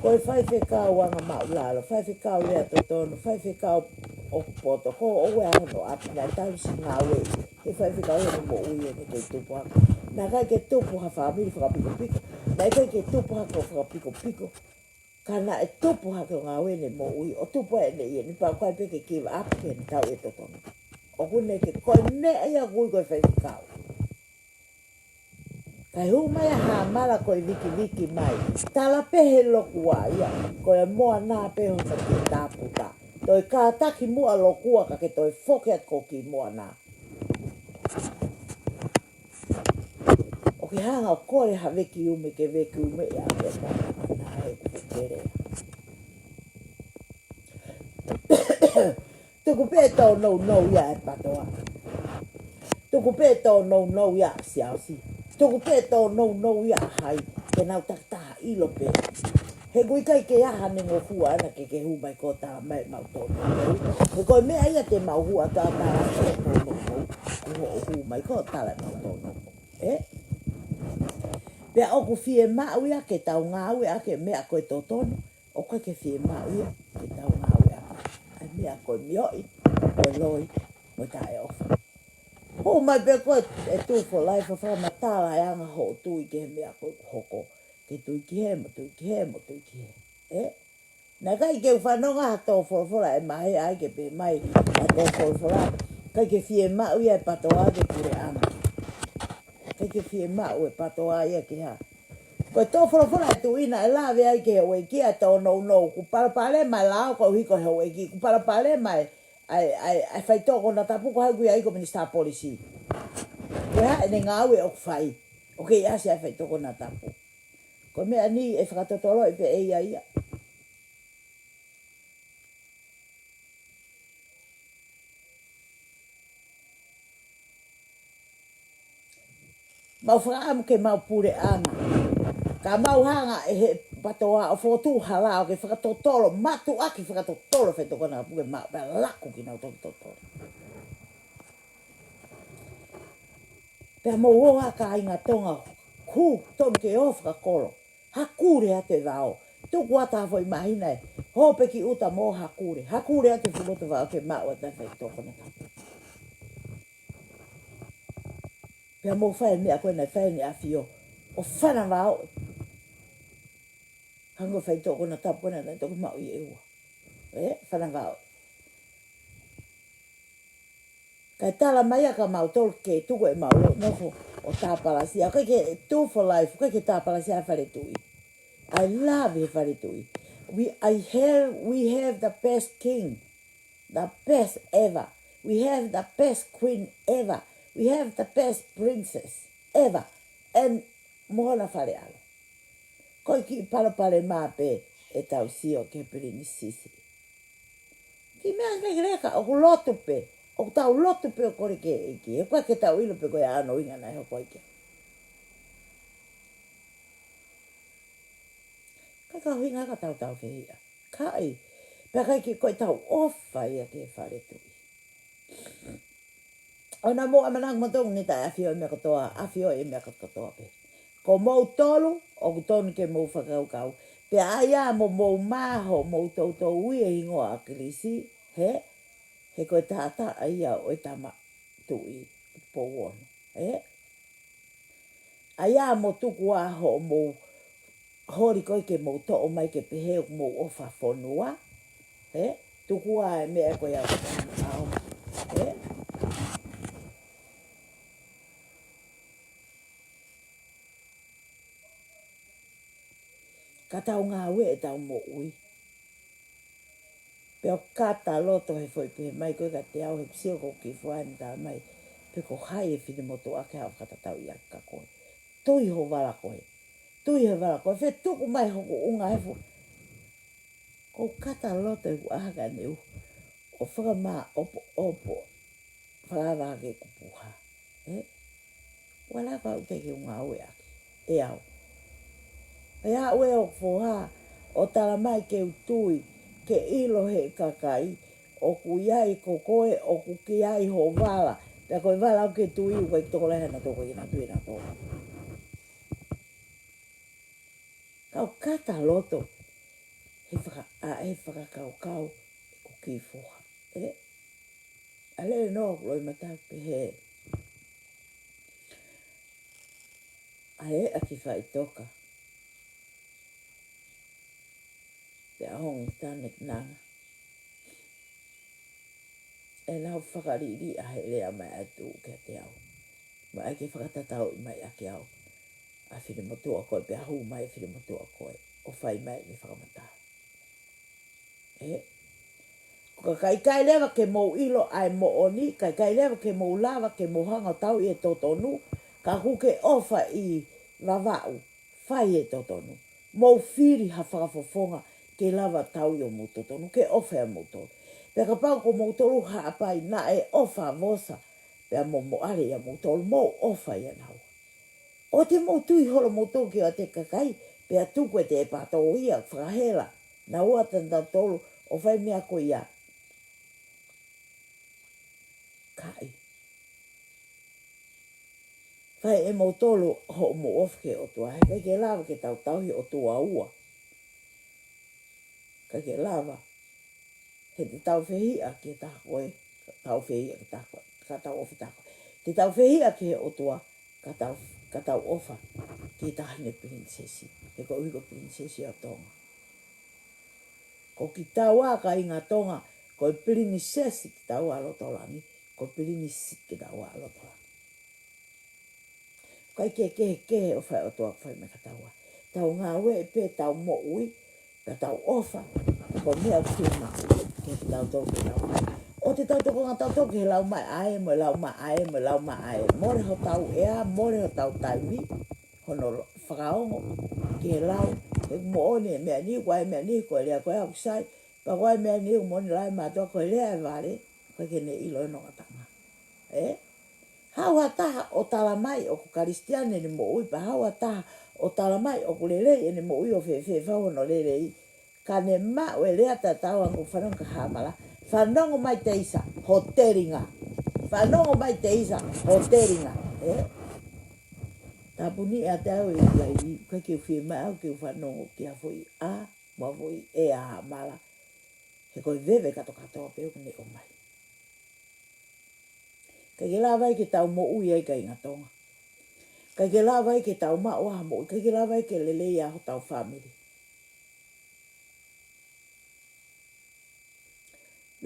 ko e faifekau anga māʻulalo, faifekau lea totonu, faifekau ʻoku poto, ko ʻoua ʻe hono ʻapi naʻe talu siʻi ngāue, he faifekau ʻi hono moʻui ʻene kei tupu hake. Naʻe ʻikai ke tupu ha fāmili fakapikopiko, naʻe ʻikai ke tupu hake ʻo fakapikopiko. Ka naʻe tupu hake ʻo ngāue ʻene moʻui, ʻo tupu ai ʻene ʻi ai, ne pau kai pē ke give up ke ne tau e totonu. ʻOku ne ke ko e meʻa ia ʻoku ui ko e faifekau. Kae hū mai ʻa Hāmala ko e vikiviki mai. Tala pē he lokua ia, ko e moana pē hono kiʻi tāputa. Toe kātaki muʻa lokua ka ke toe foki atu ko e kiʻi moana. ʻOku ke hanga ʻo kole ha vekiume ke vekiumeʻi ʻa e moana ʻa e kuku kelea. Tuku pē tō nounou ia ʻa e PATOA. Tuku pē tō nounou ia ʻa Siaosi. Tuku pē tō nounou ia ʻa hai. Ke nau takitaha ʻilo pē. He ʻoku ʻikai ke ʻi ai haʻane ngofua ʻana ke ke hū mai ko e tala mai ʻemau tō nounou. He ko e meʻa ia te mau hū atu ʻo tala ʻemau tō nounou. Ko hoʻo hū mai ko e tala ʻemau tō nounou. Ē? Pea ʻoku fiemaʻu ia ke tau ngāueʻaki e meʻa ko e totonu. ʻOku ʻikai ke fiemaʻu ia ke tau ngāueʻaki ʻa e meʻa ko e mioʻi, ko e loi, mo e taʻeʻofa. Hū mai pē ko e Two for Life ʻo fakamatala e anga hoʻo tui ki he meʻa ko ē ʻoku hoko. Ke tui ki hē, mo tui ki hē, mo tui ki hē. Ē? Naʻe ʻikai ke u fanongo ha tō folofola ʻe mahe ai ke pehē mai ha tō folofola. ʻIkai ke fiemaʻu ia ʻe PATOA ke puleʻanga. ʻIkai ke fiemaʻu ʻe PATOA ia ke hā. Ko e tō folofola ʻa e tuʻi naʻe lave ai ki he houʻeiki ʻa e tō nounou. Kuo palopalema e lao koeʻuhi ko e houʻeiki. Kuo palopalema e, ʻa e, ʻa e, ʻa e faitoʻo konatapu ko hai ʻoku ʻi ai ko e Minisitā Polisi. Ko e hā ʻene ngāue ʻoku fai. ʻOku kei ʻasi ʻa e faitoʻo konatapu. Ko e meʻa ni ʻe fakatotoloʻi pē ʻe ia ia. Mau fakaʻamu ke mau puleʻanga. Ka mau hanga ʻe he PATOA ʻo fokotuʻu ha lao ke fakatotolo, mātuʻaki fakatotolo faitoʻo konatapu ke mau pea laku kinautolu totolo. Pea mou ō ā kāinga Tonga, hū, tonu ke ō fakakolo. Hakule atu e vao. Tuku atu ha foʻi māhina ē. Hō pē ki ʻuta mo hakule. Hakule atu e fuʻu loto vao ke maʻu atu e faitoʻo konatapu. Pea mou fai e meʻa ko ē naʻe fai ʻe ʻAfio. ʻO fanavaoʻi. Hangē ko e faitoʻo konatapu ko ē naʻe toki maʻu ʻi ʻEua. Ē, fanavaoʻi. Kae tala mai ʻa kimautolu ke tuku ʻemau nofo ʻo tāpalasia. ʻIkai ke two for life, ʻikai ke tāpalasia e fale tuʻi. I love e fale tuʻi. We, I have, we have the best king. The best ever. We have the best queen ever. We have the best princess ever. And mo hona fale ʻalo. Ko e kiʻi palopalema pē ʻetau sio ki he pilinisesi. Kiʻi meʻa lekeleka, ʻoku lotu pē, ʻoku tau lotu pē ʻo kole ki he ʻEiki, he ʻoku ʻikai ke tau ʻilo pe ko e hā hono ʻuhinga naʻe hoko ai ki ai. Ka ko e ʻuhinga ka tau taufehiʻa. ʻIkai, pea ʻikai ke ko ʻetau ʻofa ia ki he fale tuʻi. ʻOua naʻa mou ʻamanaki moutolu ni taʻe ʻafioʻi e meʻa kotoa, ʻafioʻi e meʻa kotoa pē. Ko moutolu, ʻoku tonu ke mou fakakaukau. Pea ʻai ā mo mou mā hoʻomou toutou ui e hingoa ʻa Kilisi, hē, he ko e taʻataʻa ia ʻo e tama tuʻi Pouono, hē. ʻAi ā mo tuku ā hoʻomou holi ko ē ke mou toʻo mai ke pehē ʻoku mou ʻofa fonua. Ē? Tuku ā e meʻa ko ia ʻoku tau ʻaonga. Ē? Ka tau ngāue ʻetau moʻui. Pea ʻoku kata loto he foʻi pehē mai ko ē kiate au he sio ko ē ki he foʻi ʻaho ni, talamai pe ko hai e finemotuʻa ke haʻu ʻo fakatatau ʻiate koe. Tui ho vala ko ē. Tui he vala ko ē. Fetuku mai hoku ʻunga he fu. ʻOku kata loto he ʻoku ʻaha ka ne u. ʻO fakamāʻopoʻopo. Fakavake kupuha. Ē? Ua lava ʻoku teʻeki ke u ngāue ʻaki. ʻE au. ʻE au ē ʻoku foha, ʻo talamai ke u tui, ke ʻilo he kakai, ʻoku ʻi ai ko koe, ʻoku ki ai ho vala, pea ko e vala ʻoku ke tui, ʻoku ʻikai tokolahi ʻa nautolu, ʻikai ke nau tui ʻe nautolu. Ka ʻoku kata loto, he faka-, ʻa, he fakakaukau, ʻoku kiʻi foha. Ē? ʻAle noa ʻoku loi mata pehē. ʻAle ʻa ki faʻitoka. Pea hongo tane nanga. ʻE nau fakaliliʻa he lea mai atu kiate au. Mai ke fakatatauʻi mai ʻaki au. ʻA finemotuʻa ko ē pea hū mai finemotuʻa ko ē. ʻO fai mai ʻene fakamatala. Ē? Ko e kakai ʻikai leva ke mou ʻilo ʻa e moʻoni, kakai ʻikai leva ke mou lava ke mou hanga ʻo tauhi e totonu, ka ʻoku ke ʻofa ʻi Vavaʻu, fai e totonu. Mou fili ha fakafofonga ke lava tauhi homou totonu, ke ʻofa ʻia moutolu. Pea kapau ko moutolu Haʻapai naʻe ʻofa Vosa, pea mo Moale ʻia moutolu, mou ʻofa ʻia naua. ʻOua te mou tui holo moutolu ki he ʻoatu ʻe he kakai, pea tuku ʻe he PATOA ia fakahela. Naua ʻa nautolu ʻo fai meʻa ko ia. ʻIkai. Fai ʻe moutolu hoʻomou ʻofa ki he ʻOtua. He ʻikai ke lava ke tau tauhi ʻOtua ua. ʻIkai ke lava. He te tau fehiʻa ki he taha ko ē, tau fehiʻa ki he taha ko ē, ka tau ʻofa ki he taha ko ē. Te tau fehiʻa ki he ʻOtua, ka tau, ka tau ʻofa ki he taʻahine pilinisesi. He koeʻuhi ko e pilinisesi ʻo Tonga. Ko kitaua kāinga Tonga, ko e pilinisesi kitaua ʻa loto langi, ko e pilinisi kitaua ʻa loto langi. ʻIkai ke kehekehe ʻofa ʻa e ʻOtua ʻoku fai maʻa kitaua. Tau ngāueʻi pē ʻetau moʻui, pea tau ʻofa, ko e meʻa ʻoku fiemaʻu ke tau tau ke tau. ʻOua te tau tokonga tautolu ki he lau mai ʻa ē, mo e lau mai ʻa ē, mo e lau mai ʻa ē. Mole hotau ʻea, mole hotau taimi, hono fakaongo ki he lau, he moʻoni e meʻa ni, ko e meʻa ni, ko e lea ko ē ʻoku sai, pea ko e meʻa ni, ko e moʻoni lau ʻa e mātuʻa, ko e lea ʻa e vale, ʻikai ke ne ʻilo ʻene ngataʻanga. Ē? Haʻu ha taha ʻo tala mai ʻoku Kalisitiane ʻene moʻui, pea haʻu ha taha ʻo tala mai ʻoku lelei ʻene moʻui ʻo fēfē fau hono lelei. Ka ne maʻu e lea tatau ange ʻoku fanongo ki ai ha mala. Fanongo mai Teisa, ho telinga. Fanongo mai Teisa, ho telinga. Ē? Tāpuni ʻiate au ʻe ʻikai, ʻikai ke u fiemaʻu ke u fanongo ki ha foʻi ʻā, mo ha foʻi ʻea ha mala. He ko e veve katoa katoa pē ʻoku ne ʻomai. ʻIkai ke lava ai ke tau moʻui ai kāinga Tonga. ʻIkai ke lava ai ke tau maʻu ha moʻui, ʻikai ke lava ai ke lelei ʻa hotau fāmili.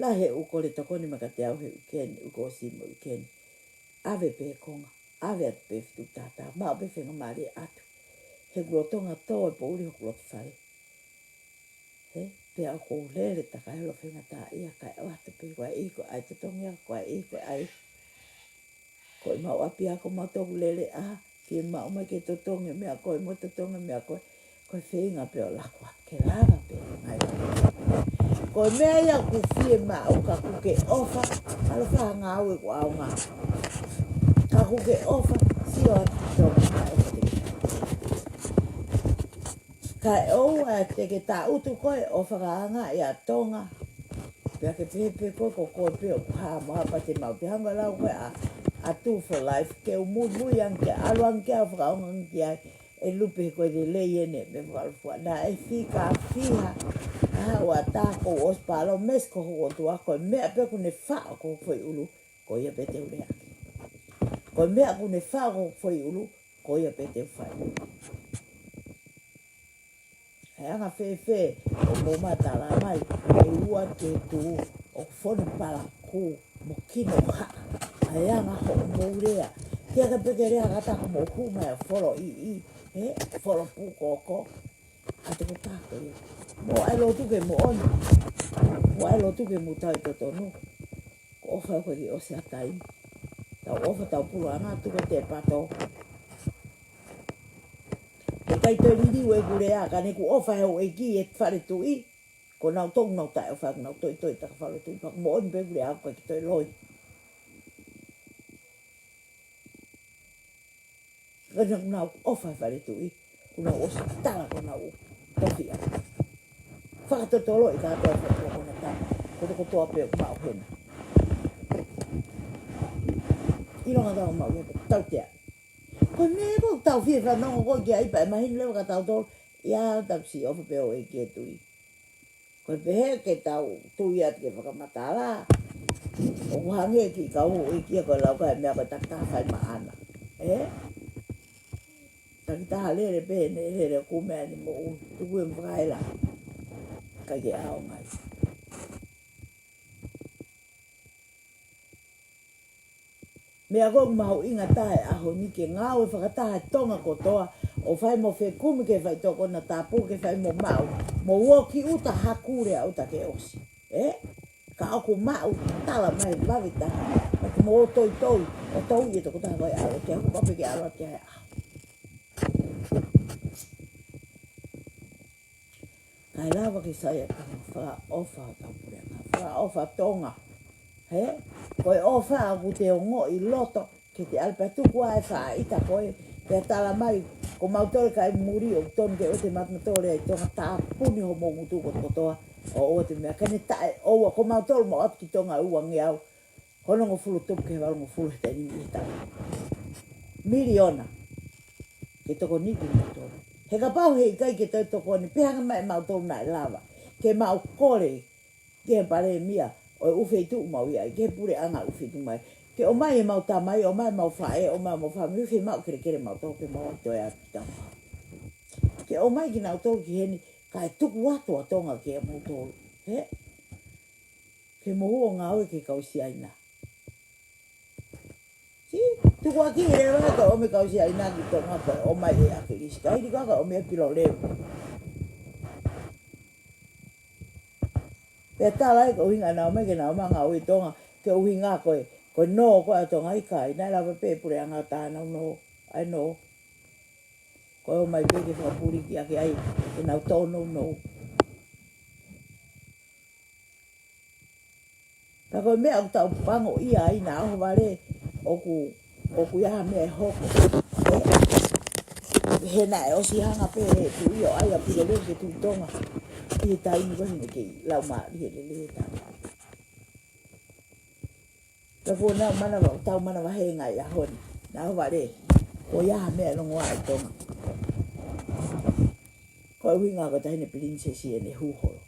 Lahi e ʻū kole tokoni mai kiate au he uike ni, ʻū kole simu uike ni. ʻAve pē konga, ʻave atu pē fitu tātā, maʻu pē faingamālie ʻatu. He kuo lolotonga tō e poʻuli hoku loto fale. He, pea ʻoku ou lele takai holo faingataʻaʻia kae ʻoatu pē ko e ʻai ko e ʻai totongi ʻa ko e ʻai ko e ʻai. Ko e mau ʻapiako mau toku lele ʻa, ke mau mai ke totongi meʻa ko e mo totongi meʻa ko e, ko e feinga pē ʻo laku ā, ke lava pē, ngai lava. Ko e meʻa ia ʻoku fiemaʻu ka ʻoku ke ʻofa, ʻalu ʻo fai ha ngāue ʻoku ʻaonga. Ka ʻoku ke ʻofa, sio atu ki Tonga, ʻofa te ke. Kae ʻoua te ke tangutu koe ʻo fakaangaʻi ʻa Tonga. Pea ke pehē pē koe ko koe pē ʻoku hā mo hā pea te mau pehē ange lau koe ʻa, ʻa two for life. Ke u muimui ange ke ʻalu ange ke ʻalu fakaongo ange ki ai. ʻE lupe ko e lelei ʻene meʻa fakalūkufua. Naʻe fika fiha. ʻA ua tā ko ʻosi palōmesi ko hoku ʻOtua ko e meʻa pē ʻoku ne faʻo ko hoku foʻi ʻulu. Ko ia pē te u lea. Ko e meʻa ʻoku ne faʻo ko hoku foʻi ʻulu. Ko ia pē te u fai. ʻE anga fēfē ʻo mou matala mai, ʻe ua ke tū ʻo fonu palakū mo kino haʻa. ʻE anga hoʻomou lea. Ke aka pē ke lea kata ko mou hū mai ʻo folo ʻiʻi, he, folo pūkoko. ʻA te ko tā ko ia. Mou ʻai lotu ke moʻoni. Mou ʻai lotu ke mou tau ʻi totonu. Ko ʻofa ko e ʻosi ʻa taimi. Tau ʻofa tau pulu anga tuka te pato. ʻE ʻikai toe liliu ʻeku lea, ka ne ʻoku ʻofa he ʻEiki ʻi he fale tuʻi. Ko nau tō nau taʻeʻofa, nau toitoi taka fale tuʻi, pea ʻoku moʻoni pē ʻeku lea ʻoku ʻikai ke toe loi. Ka ne ʻoku nau ʻofa he fale tuʻi, ʻoku nau ʻosi tala ko nau tofiʻa. Fakatotolo ʻi ka toa fo ko na tama, ko toko toa pē ʻoku maʻu hena. ʻIlonga tau maʻu hena, tau tea. Ko e meʻa ko tau fie fanongo ko ki ai pea mahino leva ka tau tolo, ia tau si ʻofa pē ʻo e ke tui. Ko e pehē ke tau tui atu ke fakamatala. ʻOku hangē ki kau ʻEiki ko e lau ka e meʻa ko e takitaha fai maʻana. Ē? Takitaha lele pē ne lele ku meʻa ni mo u tuku e mfakaela. Kai ke ʻaonga ai. Meʻa ko e mahuʻinga taha e ʻaho ni ke ngāue fakataha e Tonga kotoa, ʻo fai mo fekumi ke fai tokona tapu ke fai mo maʻu, mo uo ki ʻuta haku lea ʻuta ke ʻosi. Ē? Ka ʻoku maʻu tala mai vave taha, ʻoku mo toitoi, ʻo tau ʻi e tokotaha ko e ʻalo, ke haku pape ke ʻalo ke he ʻaho. Kae lava ke sai ʻa Tonga, fakaʻofa ʻa Tonga puleʻanga, fakaʻofa Tonga. He? Ko e ʻofa ʻoku te ongoʻi loto, ke te ʻalu pea tuku ʻa e faʻaʻita ko ē, pea tala mai, ko mautolu kai muli ʻoku tonu ke ʻoua te matu mautolu ʻi Tonga tāpuni homou ngutu kotoa, ʻo ʻoua te meʻa, ka ne taʻeʻoua, ko mautolu mo atu ki Tonga ua ngeau, hono ngofulu tupu ke valu ngofulu he taimi ni he taʻu. Miliona. Ke tokoni ki mautolu. He kapau he ʻikai ke toe tokoni, pehē ange mai mautolu naʻe lava. Ke mau kole, ke palēmia, ʻo e ʻū feituʻu mau ʻi ai, ke puleʻanga ʻū feituʻu mai. Ke ʻomai e mau tamai, ʻomai mau faʻē, ʻomai mau fāmili, ke mau kelekele mautolu, ke mau toe atu tau. Ke ʻomai kinautolu ki heni, kae tuku atu ʻa Tonga ke mautolu. He? Ke mohu ʻo ngāue ki he kau Siaina. Sī, tukuakiʻi leva ko e ʻomi e kau Siaina ki Tonga ko e ʻomai ʻe ʻAkilisi. Ka hili ko ē ko e ʻomi ʻe Piloleu. Pea tala ai ko e ʻuhinga naʻa nau ō mai ke nau ō mai ʻo ngāue ʻi Tonga, ko e ʻuhinga ko e, ko e nō ko ē ʻa Tonga, ʻikai, naʻe lava pē puleʻanga ʻo tā ʻenau nō, ʻa e nō. Ko e ō mai pē ke fakapuliki ʻaki ai ʻenau tōnounou. Ka ko e meʻa ʻoku tau pango ia ai naʻa ʻohovale ʻoku, ʻoku ʻi ai ha meʻa ʻe hoko. He naʻe ʻosi hanga pē ʻe he tuʻi ʻo ʻai ʻa Piloleu ke tuʻi Tonga ʻi he taimi ko ē naʻe kei laumālie lelei e tama. Ka ko ʻenau manava, tau manavahē he ngaahi ʻaho ni. Naʻa ʻohovale, ko ia ha meʻa ʻe longoaʻa ʻi Tonga. Ko e ʻuhinga ko e taʻahine pilinisesi ʻene hū holo.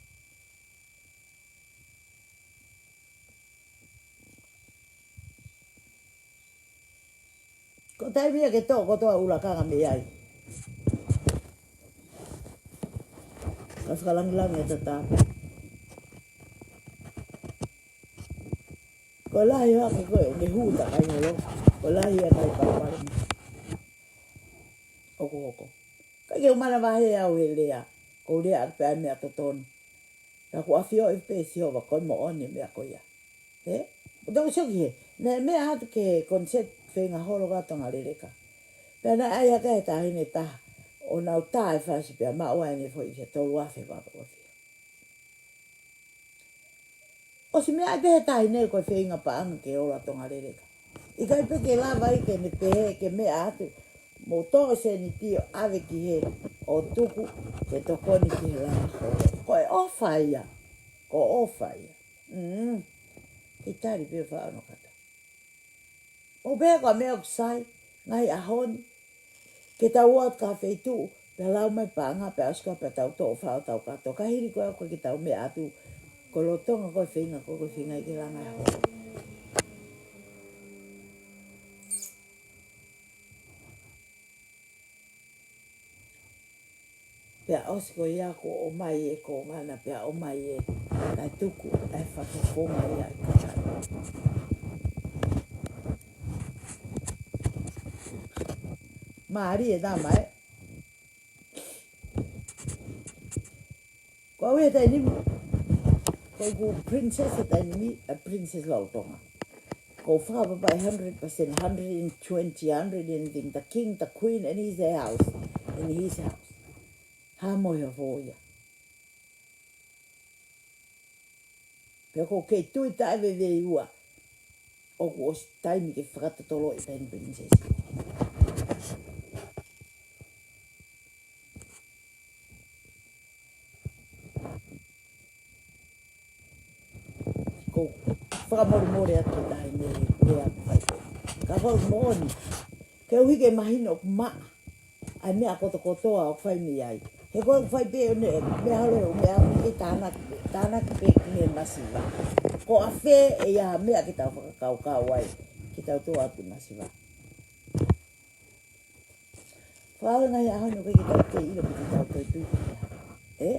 Ko e taimi ia ke toʻo kotoa ʻa e ʻulakanga mei ai. Ka fakalangilangi ʻa e tatapu. Ko e lahi hake ko ē ʻene hū takai holo. Ko e lahi ʻa e ngaahi palopalema ʻoku hoko. Ka ʻikai ke u manavahē au he lea. Ko e lea ʻaki pē ʻa e meʻa totonu. Ka ʻoku ʻafioʻi pē ʻe Sihova ko e moʻoni e meʻa ko ia. He? ʻO tau sio ki he, naʻe meʻa atu ki he concert feinga holo ʻa Tonga Leleka. Pea naʻe ʻai hake ʻe he taʻahine ʻe taha ʻo nau tā e fasi pea maʻu ai ʻene foʻi fiha tolu afe valu afe. ʻOsi meʻa ai pē he taʻahine ko e feinga paʻanga ke ola Tonga Leleka. ʻIkai pē ke lava ai ke ne pehē ke meʻa atu, mou toʻo e sēniti ʻo ʻave ki hē ʻo tuku ke tokoni ki he langa holo. Ko e ʻofa ia. Ko e ʻofa ia. Mm. Ke tali pē faʻa ono kata. ʻO pehē ko e meʻa ʻoku sai, ngaahi ʻaho ni. Ke tau ō atu ki ha feituʻu, pea lau mai paʻanga, pea ʻosi ko ē pea tau toʻo faʻo tau kato. Ka hili ko ē ʻoku ʻikai ke tau meʻa atu, ko e lolotonga ko e feinga, ko e feinga ia ke langa e holo. Pea ʻosi ko ia kuo ʻomai e kongana, pea ʻomai e kae tuku e fakafofonga ia ʻi Kakai. Mālie e tama ē. Ko au he taimi ni, ko ʻeku princess he taimi ni, a princess lolotonga. Ko e fakapapauʻi hundred percent, hundred and twenty, hundred and anything, the king, the queen, and his house, and his house. Hā mo e hā fō ia. Pea ko e kei tui taʻe veveiua, ʻoku ʻosi taimi ke fakatotoloʻi e taʻahine pilinisesi. Ko e fakamolemole atu ki he taʻahine he lea ʻoku fai ko ē. Ka ko e moʻoni, ke ʻuhi ke mahino ʻoku maʻa ʻa e meʻa kotokotoa ʻoku fai mei ai. He ko e ʻoku fai pē ʻo ne, meʻa holo ʻo meʻa ʻoku ke tānaki, tānaki pē ki he masiva. Ko e fē ʻe ʻi ai ha meʻa ke tau fakakaukau ai, ke tau tō atu masiva. Fakaʻaonga ia ʻaho ni ʻoku ʻikai ke tau kei ʻilo pe te tau toe tui ki he meʻa. Ē?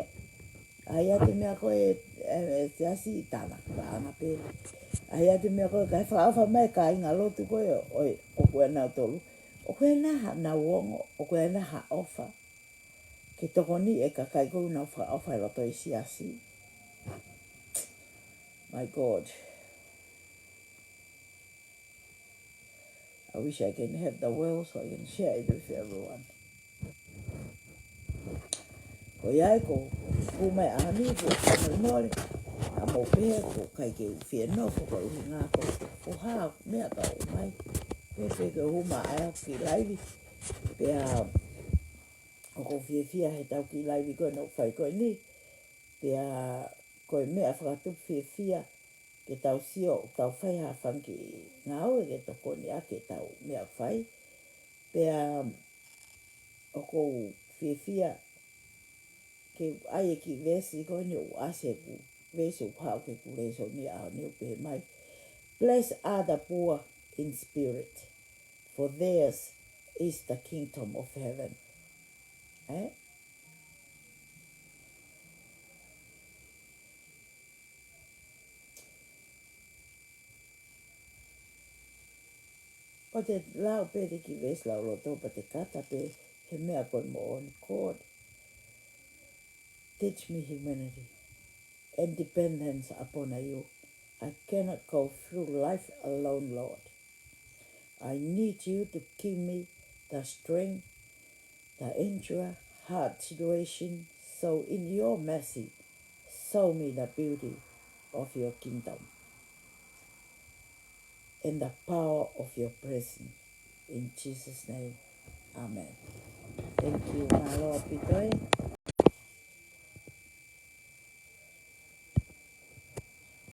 ʻAi atu e meʻa ko ē, ē, ē, te asi i tānaki paʻanga pē. ʻAi atu e meʻa ko ē, kae fakaʻofa mai e kāinga lotu ko ē, ʻo, ʻoku ʻi ai ʻenau tolu. ʻOku ʻi ai nai haʻanau ongo, ʻoku ʻi ai nai ha ʻofa. Ke tokoni e kakai ko ē ʻoku nau fakaʻofa ʻi loto ʻi he siasi. My God. I wish I can have the world so I can share it with everyone. Ko ia ai ko, ko mai ʻaho ni ko, ko mole. A mo pē ko kai ke u fie nofo ko e ʻuhinga ko, ko e hā, meʻa ka ʻomai. Pea pē ke u hū mai ʻa e kiʻi laivi. Pea ʻoku ou fiefia he ʻetau kiʻi laivi ko ē naʻe fai ko eni. Pea ko e meʻa fakatupu fiefia ke tau sio, tau fai ha fanga kiʻi ngāue ke tokoni ʻaki ʻetau meʻa fai. Pea ʻoku ou fiefia ke ʻai e kiʻi veesi ko eni ʻoku ʻasi ʻeku veesi ʻoku haʻu ki heʻeku lēsoni ʻaho ni ʻoku pehē mai. Blessed are the poor in spirit, for theirs is the kingdom of heaven. Ē? ʻOku te lau pē ʻi he kiʻi veesi lauloto pea te kata pē he meʻa ko e moʻoni. God, teach me humility and dependence upon you. I cannot go through life alone, Lord. I need you to give me the strength, the endure hard situation. So in your mercy, show me the beauty of your kingdom and the power of your presence. In Jesus' name, amen. Thank you, mālō ʻaupito ē.